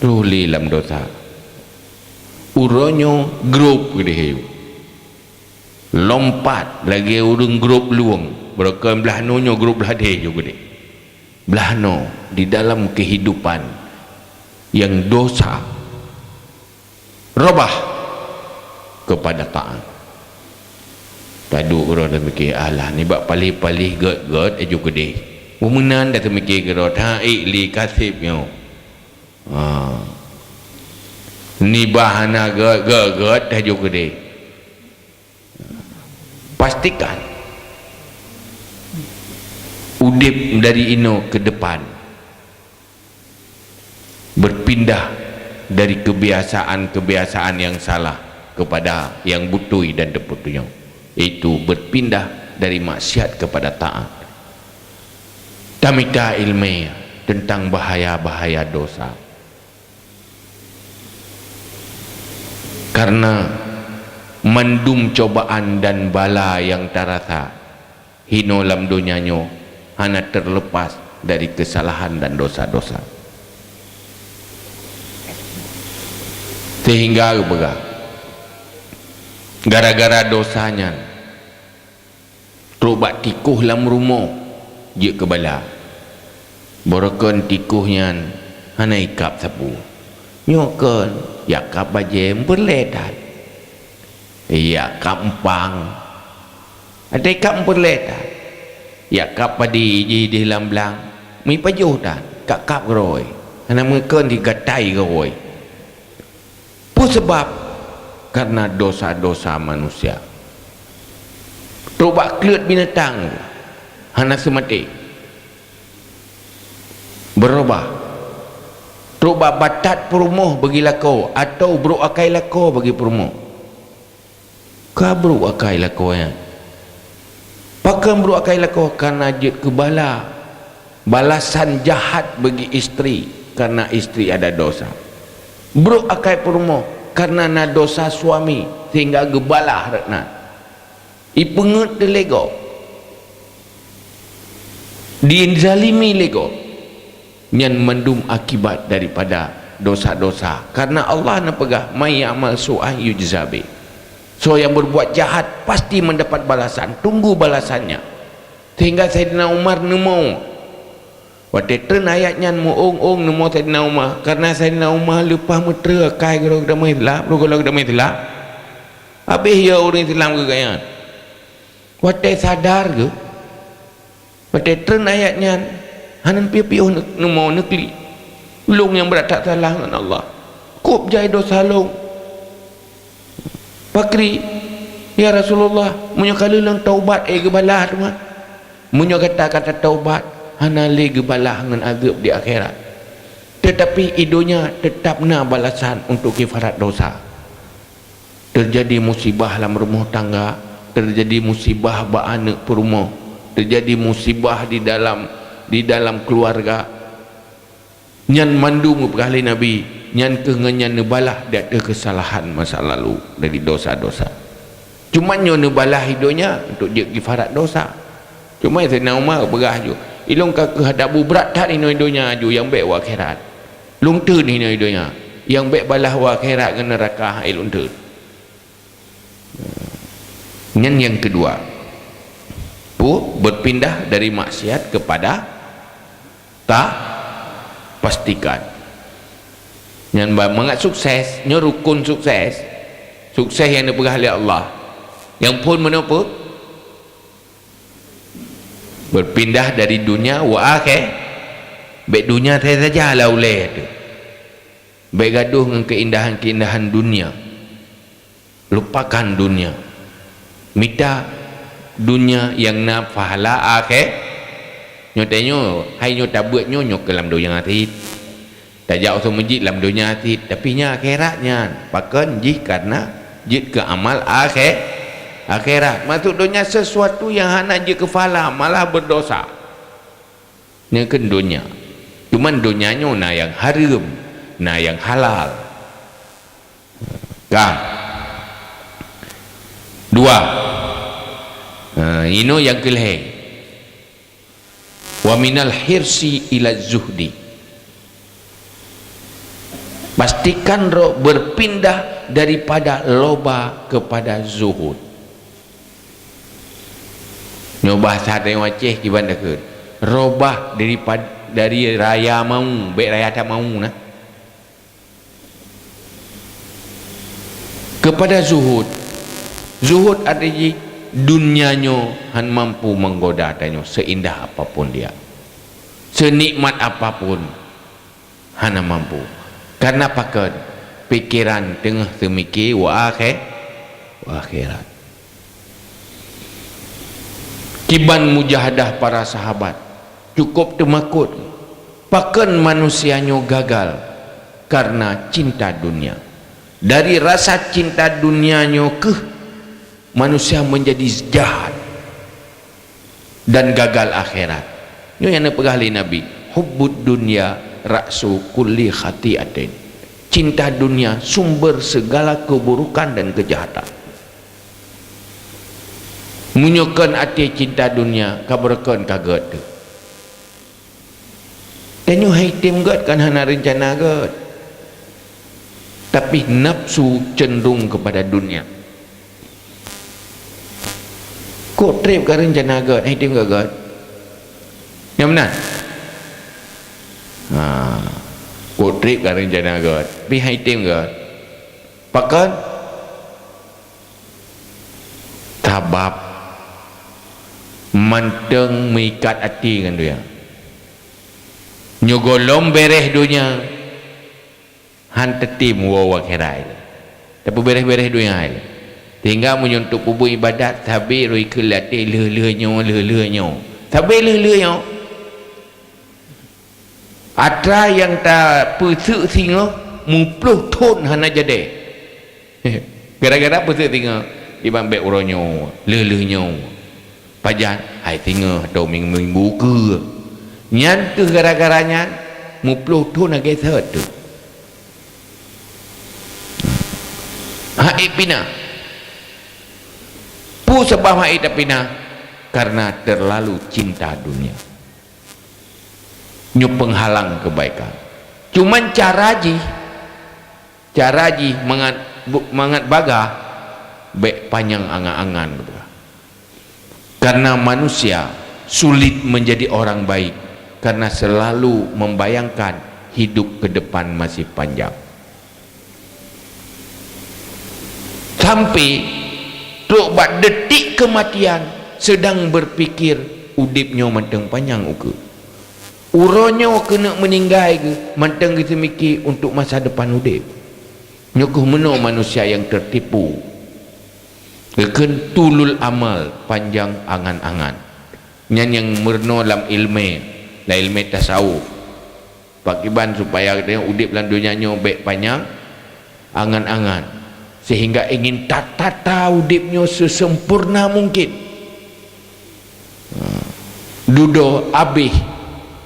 roh lé lam dosa. Uroe nyoe grob keudeh ayue. Lompat lagée ureuëng grob lueng, beureukeun blaih noe nyoe grob blah deh ju keudeh. Blah noe di dalam kehidupan nyang dosa, robah kepada taat. Taduek uroe teumike, alah, nibak paléh-paléh gét-gét aju keudeh. Meumeunan dah teumike keudroe, taék lé kaseb nyoe. Ha. Nibak hana gét-gét aju keudeh. Pastikan udeb dari inoe ke depan berpindah dari kebiasaan-kebiasaan yang salah kepada yang beutôi dan teupeuteunyok, yaitu berpindah dari maksiat kepada taat. Tamita ilmu tentang bahaya-bahaya dosa. Karena mandum cobaan dan bala nyang tarasa hinoe lam donya nyoe hana terlepas dari kesalahan dan dosa-dosa. Sehingga geupeugah, gara-gara dosa nyan, trok bak tikoh lam rumoh jeuet keu bala. Beureukeun tikoh nyan hana ikab sapeue. Nyoe kon, jak kab bajée meupeurlée that. Jak kab eupang. Até kab meupeurlée that. Jak kab padi jih di lam blang. Meupajoh that, kab-kab keurôi. Hana meukon digatai keurôi. Peue sabab? Karena dosa-dosa manusia. Trok bak kleuet binatang, hana seumaté. Beurubah. Trok bak batat peurumoh bagi lakoe, atawa brok akai lakoe bagi peurumoh. Ka brok akai lakoe nyan. Pakon brok akai lakoe? Karena jeuet keu bala. Balasan jahat bagi istri, karena istri ada dosa. Brok akai peurumoh, karena na dosa suami, sehingga geubalah rot nan. Ipeungét lé gob, dizalimi lé gob, nyan mandum akibat daripada dosa-dosa. Karena Allah neupeugah, "May ya'mal su'an yujza bih." Soe nyang berbuat jahat pasti mendapat balasan, tunggu balasannya. Sehingga Saidina Umar neumo. Watée treun ayat nyan meu-ong-ong neumo Saidina Umar, karena Saidina Umar leupah meutreu akai geutanyoe Islam, geutanyoe Islam. Habéh ya ureuëng Islam geuganyan. Watée sadar geuh, watée treun ayat nyan, hana piôh-piôh neumo neuklik. Ulôn nyang brat that salah ngon Allah. Kôb jai dosa lôn. Pakri, "Ya Rasulullah, meunyoe ka lheueh lôn taubat, éh geubalah teuma?" Meunyoe gata ka tataubat, hana lé geubalah ngon azeueb di akhirat. Teutapi i donya teutap na balasan untuk kifarat dosa. Teujadi musibah lam rumoh tangga, teujadi musibah bak aneuëk peurumoh, teujadi musibah di dalam, di dalam keuluwarga. Nyan mandum geupeugah lé Nabi, nyan kheueh ngon nyan neubalah di ateueh keusalahan masa lalu dari dosa-dosa. Cuma nyoe neubalah i donya untuk jeuet kifarat dosa. Cuma Saidina Umar geupeugah ju, "Ilôn ka kheueh adabu brat that inoe i donya ju, nyang bék u akhirat. Lôn teun inoe i donya, nyang bék balah u akhirat ngon neuraka hai lôn teun." Nyan nyang keudua. Pu, berpindah dari maksiat kepada taat, pastikan. Nyan ba-, mangat sukses, nyoe rukun sukses. Sukses nyang neupeugah lé Allah. Nyang phôn meunoe peue? Berpindah dari dunia wa akhir. Bék dunia saja lah ulée teuh. Bék gadoh ngon keindahan-keindahan dunia. Lupakan dunia. Mita dunia nyang na pahala akhé-, nyoe tanyoe, hai nyoe tabeuet nyoe, nyoe keu lam donya cit. Tajak u seumeujid lam donya cit, tapi nyan akhirat nyan. Pakon jih? Karena jeuet keu amal akhé-, akhirat. Maksud donya sesuatu nyang hana jeuet keu pahala, malah berdosa. Nyan keuh donya. Cuman donya nyoe na nyang hareuem, na nyang halal. Ka. Dua. Ha, inoe nyang keulhèe. Wa minal hirsi ila zuhdi. Pastikan ro-, berpindah daripada loba kepada zuhud. Nyoe bahasa tanyoe Aceh kiban takheun. Robah daripad-, dari raya mau, bék raya tamau na. Kepada zuhud. Zuhud arti jih, dunia nyoe han mampu menggoda tanyoe seindah apapun dia. Senikmat apapun. Hana mampu. Karena pakon? Pikiran teungoh teumike wa akhé-, wa akhirat. Kiban mujahadah para sahabat, cukup teumakot. Pakon manusia nyoe gagal? Karena cinta dunia. Dari rasa cinta dunia nyoe keuh manusia menjadi jahat dan gagal akhirat. Nyoe nyang neupeugah lé Nabi, "Hubbud dunya ra'su kulli khati'atin." Cinta dunia sumber segala keburukan dan kejahatan. Meunyoe kon até cinta dunia, ka beureukan ka gét teuh. Tanyoe hai tem gét kan hana reuncana gét. Tapi nafsu cenderung kepada dunia. Kok treb ka reuncana gét, hai tem gét-gét? Nyang meunan? Ha, kok treb ka reuncana gét, pi hai tem gét? Pakon? Sabab mantong meuikat até ngon dunia. Nyoe gohlom béreh dunia, han teutem woe u akhirat. Tapeuberéh-beréh dunia ilée. Sehingga meunyoe untuk peubuet ibadat, sabe roi keu lateh lheueh-lheueh nyoe, lheueh-lheueh nyoe. Sabe lheueh-lheueh nyoe. Atra nyang tapeuseuk singoh muploh thon hana jadi. Gara-gara peuseuk singoh, iban bék uroe nyoe, lheueh-lheueh nyoe. Pajan, hai singoh atau minggu-minggu keue. Nyan keuh gara-gara nyan, muploh thon lagée seuet teuh. Hai pina. Peue sabab hai tapinah? Karena terlalu cinta dunia. Nyoe penghalang kebaikan. Cuman cara jih, cara jih mangat, bu-, mangat bagah, bèk panyang angan-angan geupeugah. Karena manusia sulit menjadi orang baik karena selalu membayangkan hidup ke depan masih panjang. Sampai trok bak detik kematian sedang berpikir udép nyoe mantong panyang ukeue. Uroe nyoe keuneuk meuninggai geuh mantong geuseumike untuk masa depan udép. Nyoe keuh meunoe manusia nyang tertipu. Geukheun tulul amal, panjang angan-angan. Nyan nyang meurunoe lam iéleumé, lam iéleumé tasawuf. Pakiban supaya geutanyoe udép lam donya nyoe bèk panyang angan-angan, sehingga ingin tatata udép nyoe sesempurna mungkin. Ha. Dudoe abéh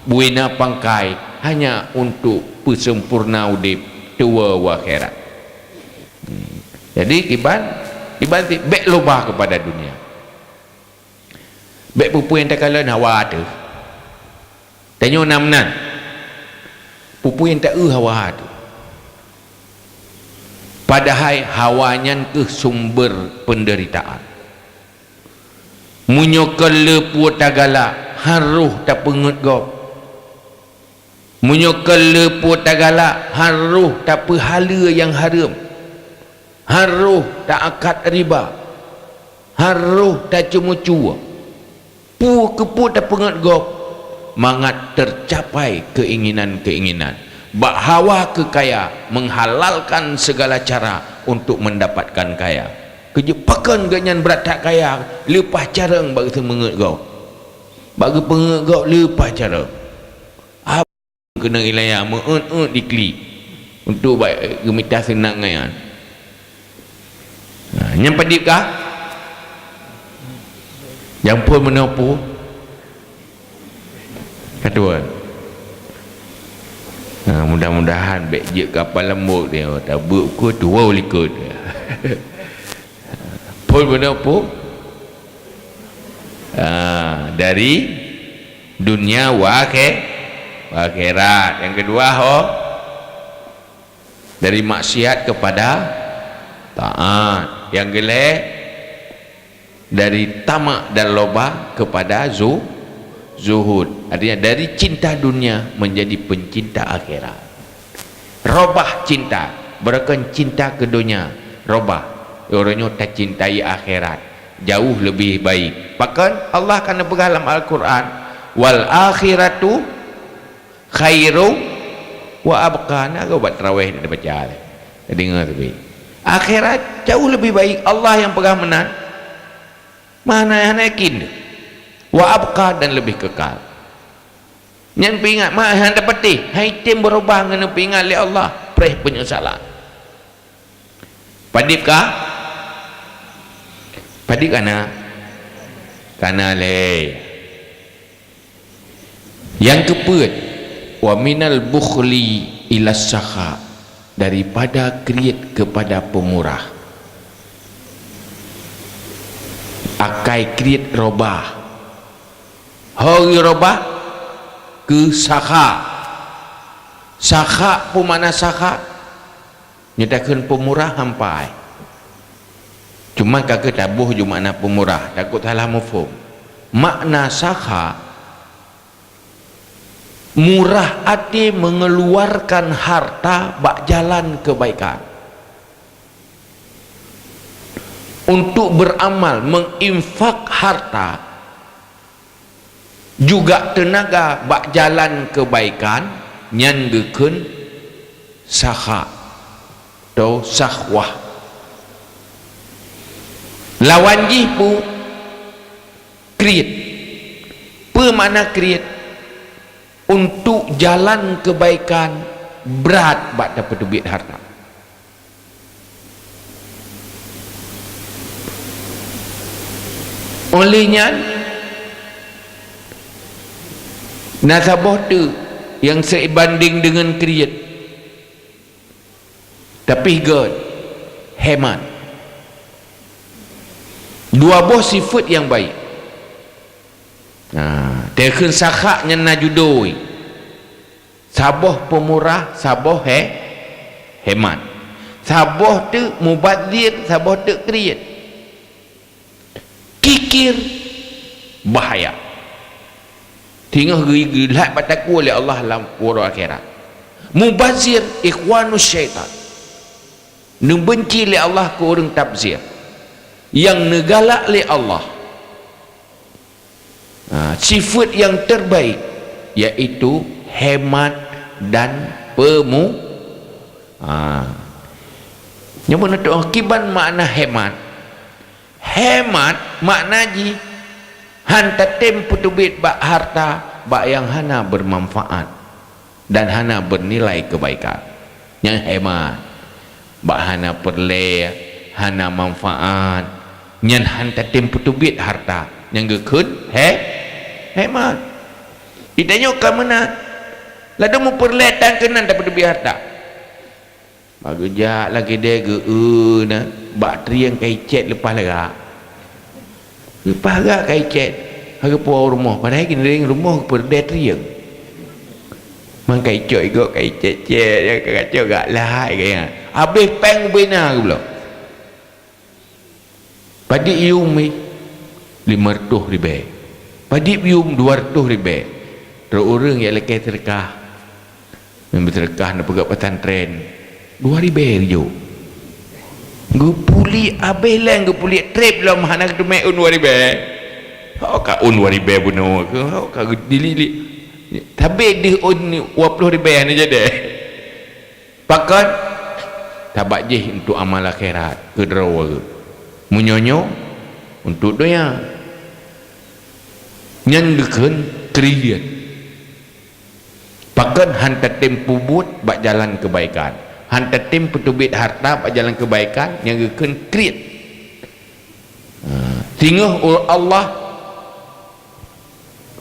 bubena pangkai hanya untuk peusempurna udép tuwoe u akhirat. Hmm. Jadi, kiban, kiban ti-, bèk loba kepada dunia. Bèk peue-peue nyang takalon hawa teuh. Tanyoe na meunan. Peue-peue nyang taeu hawa teuh. Padahai hawa nyan keuh sumber penderitaan. Meunyoe kon le peue tagalak, harôh tapeungeut gob. Meunyoe kon le peue tagalak, harôh tapeuhaleue nyang hareuem. Harôh ta-akad riba. Harôh taceumeucue. Peue keupeue tapeungeut gob, mangat tercapai keinginan-keinginan. Bak hawa keu kaya, menghalalkan segala cara untuk mendapatkan kaya. Keu jeuet pakon geuhnyan brat that kaya, leupah carông bak geuseumeungeut gob. Bak geupeungeut gob leupah carông. Keunong iéleumé meu'eut-'eut diklik untuk bak geumita seunang nyan. Ha, nyan padub kah? Nyang phôn meunoe peue? Ka tuwö. Ha, mudah-mudahan bèk jeuet keu apah lambôt dia, tabeuet ukeue tuwö likot. Phôn meunoe peue? Ah, dari dunia wa akhe-, wa akhirat. Nyang keudua, ho, dari maksiat kepada taat. Nyang keulhèe, dari tamak dan loba kepada zu-, zuhud. Artinya, dari cinta dunia menjadi pencinta akhirat. Robah cinta, beureukan cinta keu donya, robah. Uroe nyoe tacintai akhirat, jauh leubeh baik. Pakon? Allah ka neupeugah lam Al-Qur'an, "Wal akhiratu khairum wa abqa." Na gob bak taraweh neubaca lé. Tadeungoe teubiet. Akhirat jauh leubeh baik, Allah nyang peugah meunan. Mana hana yakin. Wa abqa, dan leubeh kekal. Nyan peuingat, ma hana tapatéh, hai tem beurubah ngon peuingat lé Allah, preh peunyesalan. Padub kah? Padub kana? Kana lé. Nyang keupeuet, wa minal bukhli ila sakha, daripada kriet kepada pemurah. Akai kriet robah. Ho geurobah keu sakha. Sakha, peue makna sakha? Nyoe takheun peumurah hampai. Cuma ka keu taboh ju makna peumurah, takot salah muphom. Makna sakha, murah até mengeluarkan harta bak jalan kebaikan. Untuk beramal, menginfak harta, juga teunaga bak jalan kebaikan, nyan geukheun sakha atau sakhwah. Lawan jih peue? Kriet. Peue makna kriet? Untuk jalan kebaikan brat bak tapeuteubiet harta. Oleh nyan, na saboh teuk nyang seubandeng deungon kriet, tapi göt, hemat. Dua boh sifeuet nyang baik. Nah, teukheun sakha nyan na judôi. Saboh peumurah, saboh he-, hemat. Saboh teuk mubazir, saboh teuk kriet. Kikir bahaya. Singoh geu-, geulhat bak takue lé Allah lam uroe akhirat. Mubazir ikhwanus syaitan. Neubenci lé Allah keu ureuëng tabzir. Nyang neugalak lé Allah. Ha, sifeuet nyang terbaik yaitu hemat dan pemu-, ha. Nyoe meunoe teuh kiban makna hemat. Hemat makna jih han tatem peuteubiet bak harta bak nyang hana beumanfaat dan hana beunilai keubaikan. Nyang hemat, bak hana peureulée, hana manfaat, nyan han tatem peuteubiet harta nyang geukheun he-, hemat. Geutanyoe ka meunan, ladôm mupeureulée tan keunan tapeuteubiet harta. Bak geujak lagée dée geu-eu na, bak trieng ka icét leupah lagak. Leupah lagak ka icét, ka geupuwoe rumoh, padahai keuneureng rumoh peureudée trieng. Man ka icok igoe ka icét-cét, ka gacok gak lahai gaya. Habéh péng ubena geubloe. Padit yum ih? Limong reutôh ribée. Padit yum? Dua reutôh ribée. Trok ureuëng jak lakée seudeukah. Nyang beuseudeukah na peugét pesantren, dua ribée geujok. Geupuléh abéh lé, geupuléh treb lom hana geuteumé ôn dua ribée. Ho ka ôn dua ribée bunoe keu, ho ka geudilik-lik. Tabé deuh ôn dua ploh ribée hana jadi. Pakon? Tabak jih untuk amal akhirat, keu droe. Meunyoe nyoe, untuk donya. Nyan geukheun kriet. Pakon? Han tatem peubuet bak jalan keubaikan. Han tatem peuteubiet harta bak jalan keubaikan, nyang geukheun kriet. Ha, singoh u-, Allah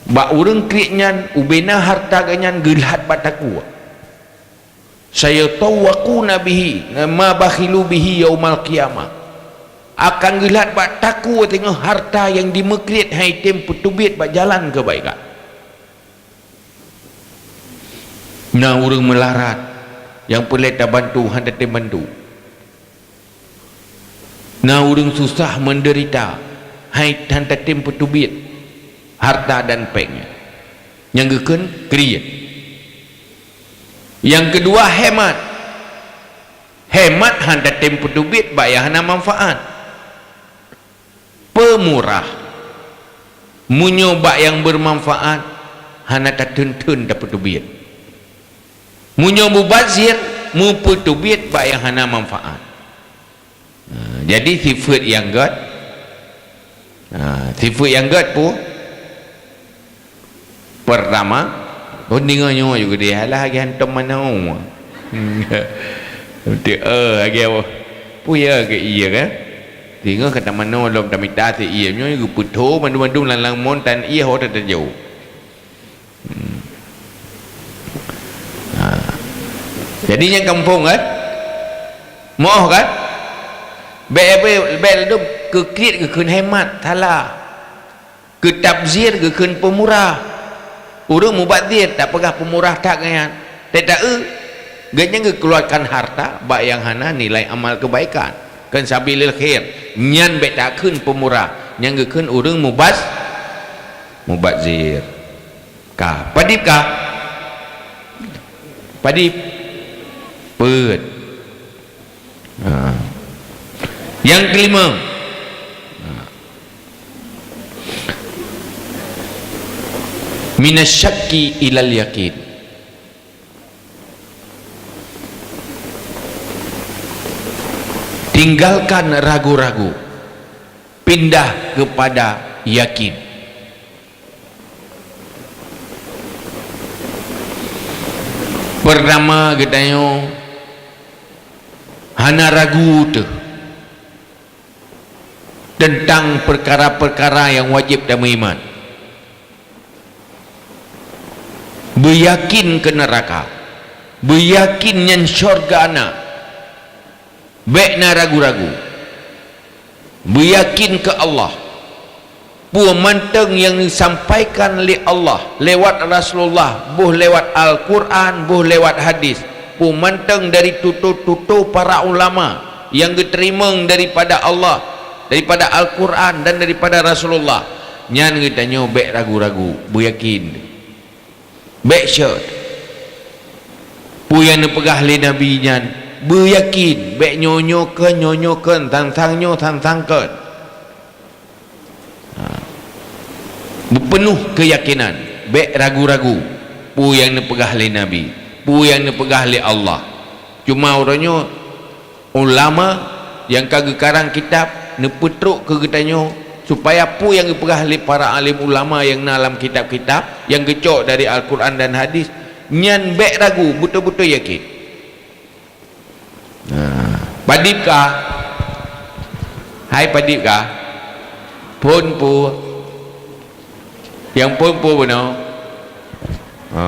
bak ureuëng kriet nyan, ubena harta geuh nyan geulhat bak takue. Sayutawwaquna bihi ma bakhilu bihi yaumal qiyamah. Akan geulhat bak takue teungoh harta nyang dimeukriet han item peuteubiet bak jalan keubaikan. Na ureuëng meularat nyang peureulée tabantu han tatem bantu. Na ureuëng susah meudeurita, han tatem peuteubiet harta dan péng nyan. Nyang geukheun kriet. Nyang keudua, hemat. Hemat han tatem peuteubiet bak nyang hana manfaat. Peumurah. Meunyoe bak nyang beumanfaat, hana tatheun-theun tapeuteubiet. Meunyoe mubazir, mupeuteubiet bak nyang hana manfaat. Ha, jadi sifeuet nyang gét, ha, sifeuet nyang gét peue? Peurtama, oh, deungoe nyoe juga dia lah lagée hantom manoe. Beutôi, eh, lagée apa? Peue ya keu ié kan? Deungoe kata manoe lom tamita si ié nyoe geupeutho mandum-mandum lam lamon tan ié ho teutajok. Hmm. Ha. Jadi nyang kampung kan? Moh kan? Bék, bék, bék ladôm keu kriet geukheun hemat, salah. Keu tabzir geukheun peumurah. Ureuëng mubazir tapeugah peumurah that nyan. Teuta-eu, geuhnyan geukeuluarkan harta bak nyang hana nilai amal keubaikan. Kan sabilil khair, nyan bék takheun peumurah, nyang geukheun ureuëng mubaz-, mubazir. Ka, padib ka? Padib. Peuet. Ha. Nyang kelima. Ha. Minasyakki ilal yakin. Tinggalkan ragu-ragu, pindah kepada yakin. Peurtama geutanyoe hana ragu teuh teuntang peukara-peukara nyang wajéb tameuiman. Beuyakin keu neuraka, beuyakin nyan syeuruga na, bék na ragu-ragu. Beuyakin keu Allah. Peue mantong nyang disampaikan lé Allah lewat Rasulullah, boh lewat Al-Quran, boh lewat hadis, peue mantong dari tutoe-tutoe para ulama nyang geuteurimong daripada Allah, daripada Al-Quran dan daripada Rasulullah, nyan geutanyoe bék ragu-ragu, beuyakin. Bék syot. Peue nyang neupeugah lé Nabi nyan, beuyakin, bék nyoe-nyoe kheun, nyoe-nyoe kheun, sang-sang nyoe, sang-sang kheun. Ha. Beupeunoh keuyakinan, bék ragu-ragu peue nyang neupeugah lé Nabi, peue nyang neupeugah lé Allah. Cuma uroe nyoe ulama nyang ka geukarang kitab neupeutrok keu geutanyoe, supaya peue nyang geupeugah lé para alim ulama nyang na lam kitab-kitab nyang geucok dari Al-Quran dan hadis, nyan bék ragu, beutôi-beutôi yakin. Nah, padib ka? Hai padib ka? Phon peue? Nyang phon peue bunoe? Ha.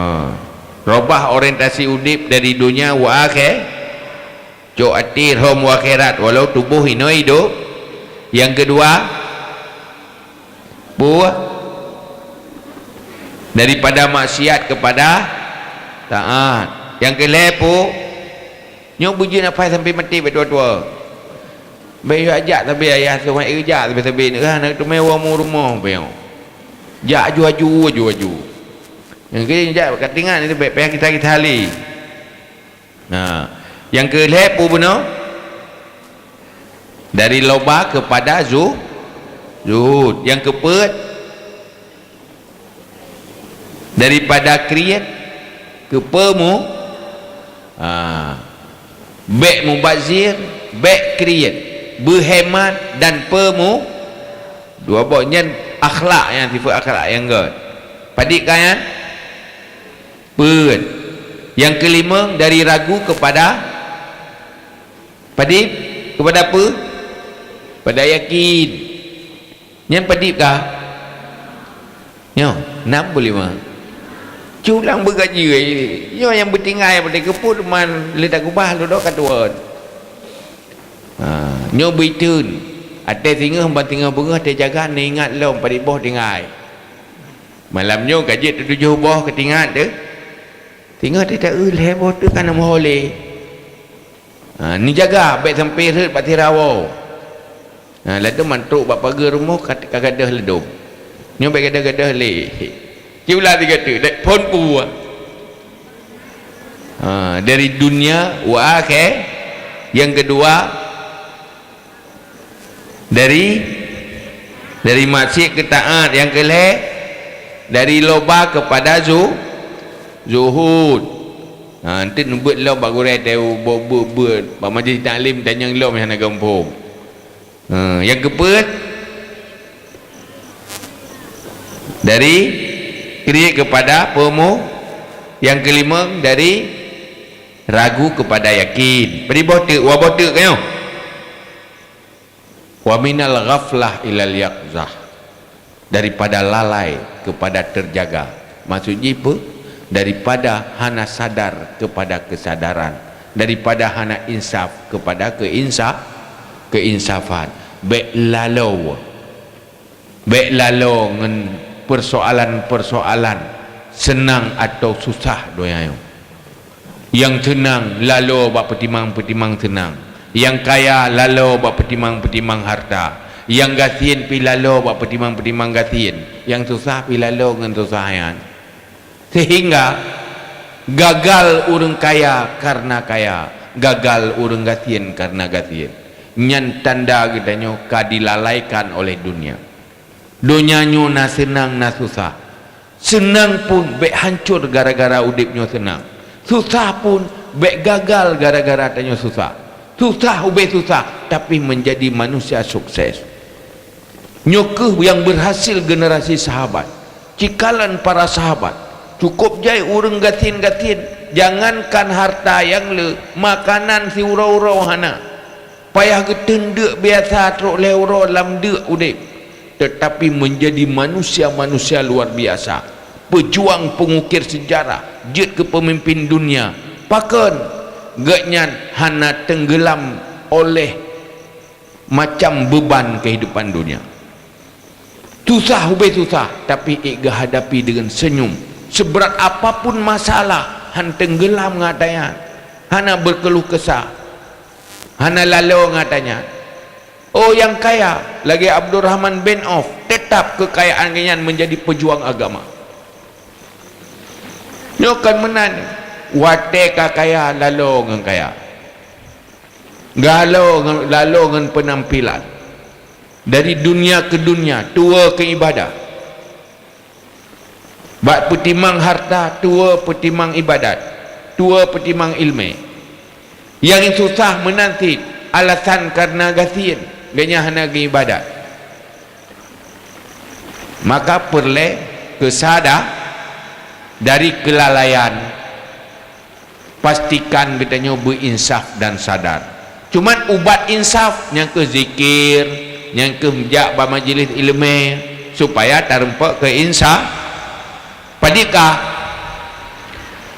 Robah orientasi udeb dari donya u akhé-, cok até rhom u akhirat walau tuboh inoe idop. Nyang keudua, peue? Daripada maksiat kepada taat. Nyang keulhée peue? Nyoe beujeuet nafai sampai maté bék tuwoe-tuwoe. Bék yue jak sabe ayah, teuma jak sabe-sabe, neuh hana teumé woe mu rumoh bék. Jak aju-aju, aju-aju. Nyang keu jak ka teuingat itu bék payah kisah-kisah lé. Nah, nyang keulhée peue bunoe? Dari loba kepada zu-, zuhud. Nyang keupeuet, daripada kriet keu peumu-, ha, bék mubazir, bék kriet, beuhemat dan peumu-, dua boh nyan akhlak, nyang sifeuet akhlak nyang gét. Padib ka nyan? Peuet. Nyang keulimong, dari ragu kepada padib, kepada peue? Pada yakin. Nyan padib ka? Nyoe, nam puluh lima. Culang beugaji, nyoe nyang beutinggai pada keuput man lé takeubah lé dok ka tuwon. Ha, nyoe beuiteun. Até singoh ban singoh beungoh teujaga, neuingat lom padib boh tinggai. Malam nyoe ka jeuet tujoh boh keutingat teuh. Singoh teuh ta-eu lhée boh teuh ka na meuho lé. Ha, neujaga bék sampai rhot bak sira woe. Ha, ladôm man trok bak pageue rumoh ka, ka gadôh ladôm. Nyoe bék gadôh-gadôh lé. Kiula tiga tu, dek phon peue. Ha, dari dunia wa akhé. Nyang keudua, dari, dari maksiat keu taat. Nyang keulhée, dari loba kepada zu-, zuhud. Ha, enteuk neubeuet lom bak gurée teuh, beuet-beuet, bak majelis taklim tanyong lom hana gampông. Ha, nyang keupeuet, dari kriet kepada peumu-, nyang keulimong, dari ragu kepada yakin. Bri boh teuk, wa boh teuk ka nyoe. Wa minal ghaflah ilal yaqzah. Daripada lalai kepada terjaga. Maksud jih peue? Daripada hana sadar kepada kesadaran, daripada hana insaf kepada keinsa-, keinsafan. Bék lalo, bék lalo ngon persoalan-persoalan seunang atau susah donya nyoe. Nyang seunang lalo bak peutimang-peutimang seunang. Nyang kaya lalo bak peutimang-peutimang harta. Nyang gasien pih lalo bak peutimang-peutimang gasien. Nyang susah pih lalo ngon susah nyan. Sehingga gagal ureuëng kaya karena kaya, gagal ureuëng gasien karena gasien. Nyan tanda geutanyoe ka dilalaikan oleh dunia. Donya nyoe na seunang, na susah. Seunang pun bék hancor gara-gara udeb nyoe seunang. Susah pun bék gagal gara-gara tanyoe susah. Susah ubé susah, tapi menjadi manusia sukses. Nyoe kheueh nyang berhasil generasi sahabat. Cikalon para sahabat, cukup jai ureuëng gasien-gasien, jangankan harta nyang le, makanan siuroe-uroe hana. Payah geuteun deuk biasa trok lhée uroe lam deuk udeb, tetapi menjadi manusia-manusia luar biasa. Pejuang pengukir sejarah, jeuet keu pemimpin dunia. Pakon? Gobnyan hana tenggelam oleh macam beban kehidupan dunia. Susah, ubé susah, tapi ék geuhadapi dengan senyum. Seberat apapun masalah, han tenggelam ngon ata nyan. Hana berkeluh kesah. Hana lalo ngon ata nyan. Oh, nyang kaya, lagèe Abdurrahman bin Auf, tetap kekayaan geuhnyan menjadi pejuang agama. Nyoe kon meunan, watèe ka kaya, lalo ngon kaya. Galo ngon, lalo ngon penampilan. Dari dunia ke dunia, tuwoe keu ibadah. Bak peutimang harta, tuwoe peutimang ibadat, tuwoe peutimang ileumèe. Nyang susah meunan cit, alasan karena gasien, geuhnyan hana geuibadat. Maka peureulèe keusadar dari keulalaian. Pastikan geutanyoe beuinsaf dan sadar. Cuman ubat insaf, nyang keuh zikir, nyang keuh jak bak majlis ileumèe, supaya tarumpok keu insaf. Padikah?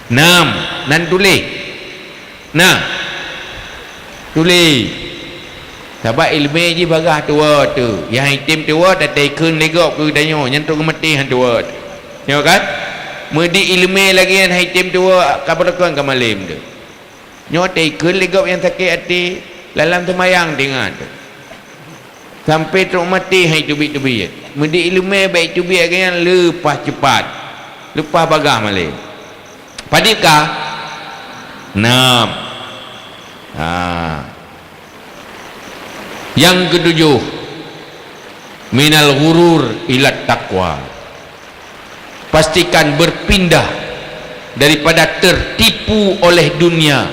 Nam, nan tuléh. Nah. Tuléh. Sabab ileumèe jih bagaih tuwoe teuh. Nyang item tuwoe, tateukheun lé gob keu geutanyoe, nyan trok geumaté han tuwoe teuh. Nyoe kan? Meudi ileumèe lagèe nyan han item tuwoe, ka beureukan ka malém teuh. Nyoe teukheun lé gob nyang sakét até, lam-lam seumayang teuingat teuh. Sampoe trok maté han iteubiet-teubiet. Meudi ileumèe bèk iteubiet lagèe nyan, leupah ceupat. Leupah bagaih malém. Padikah? Nam. Ha. Nyang keutujoh, minal ghurur ilat taqwa. Pastikan berpindah daripada tertipu oleh dunia,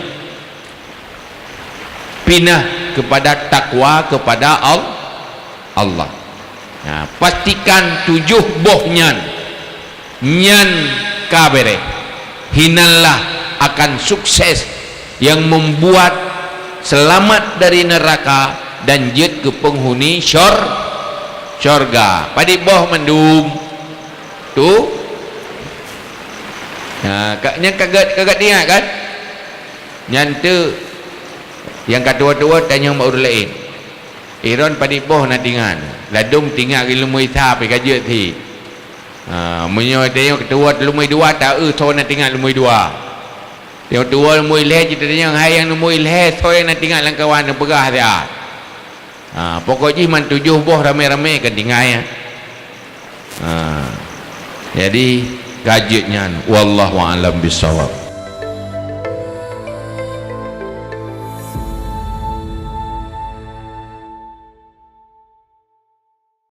pindah kepada takwa kepada Al-, Allah. Nah, pastikan tujoh boh nyan, nyan ka bèrèh. Hinanlah akan sukses yang membuat selamat dari neraka dan jeuet keu penghuni syur-, syurga. Padit boh mandum tu? Ha, ka, nyan ka gèt, ka gèt ingat kan? Nyan tu nyang ka tuwoe-tuwoe tanyong bak ureueng laén. Iron padit boh na tingan. Ladôm tingan lé lumbôi sa pih ka jeuet sit. Ha, meunyoe tanyoe tuwoe lumbôi dua, ta eu soe na tingan lumbôi dua. Nyang tuwoe lumbôi lhèe cit tanyong, hai nyang lumbôi lhèe, soe nyang na tingan lam kawan, neupeugah siat. Ha, pokok jih man tujoh boh ramé-ramé ka tingan, ya. Ha. Jadi, ka jeuet nyan. Wallahu a'lam bissawab.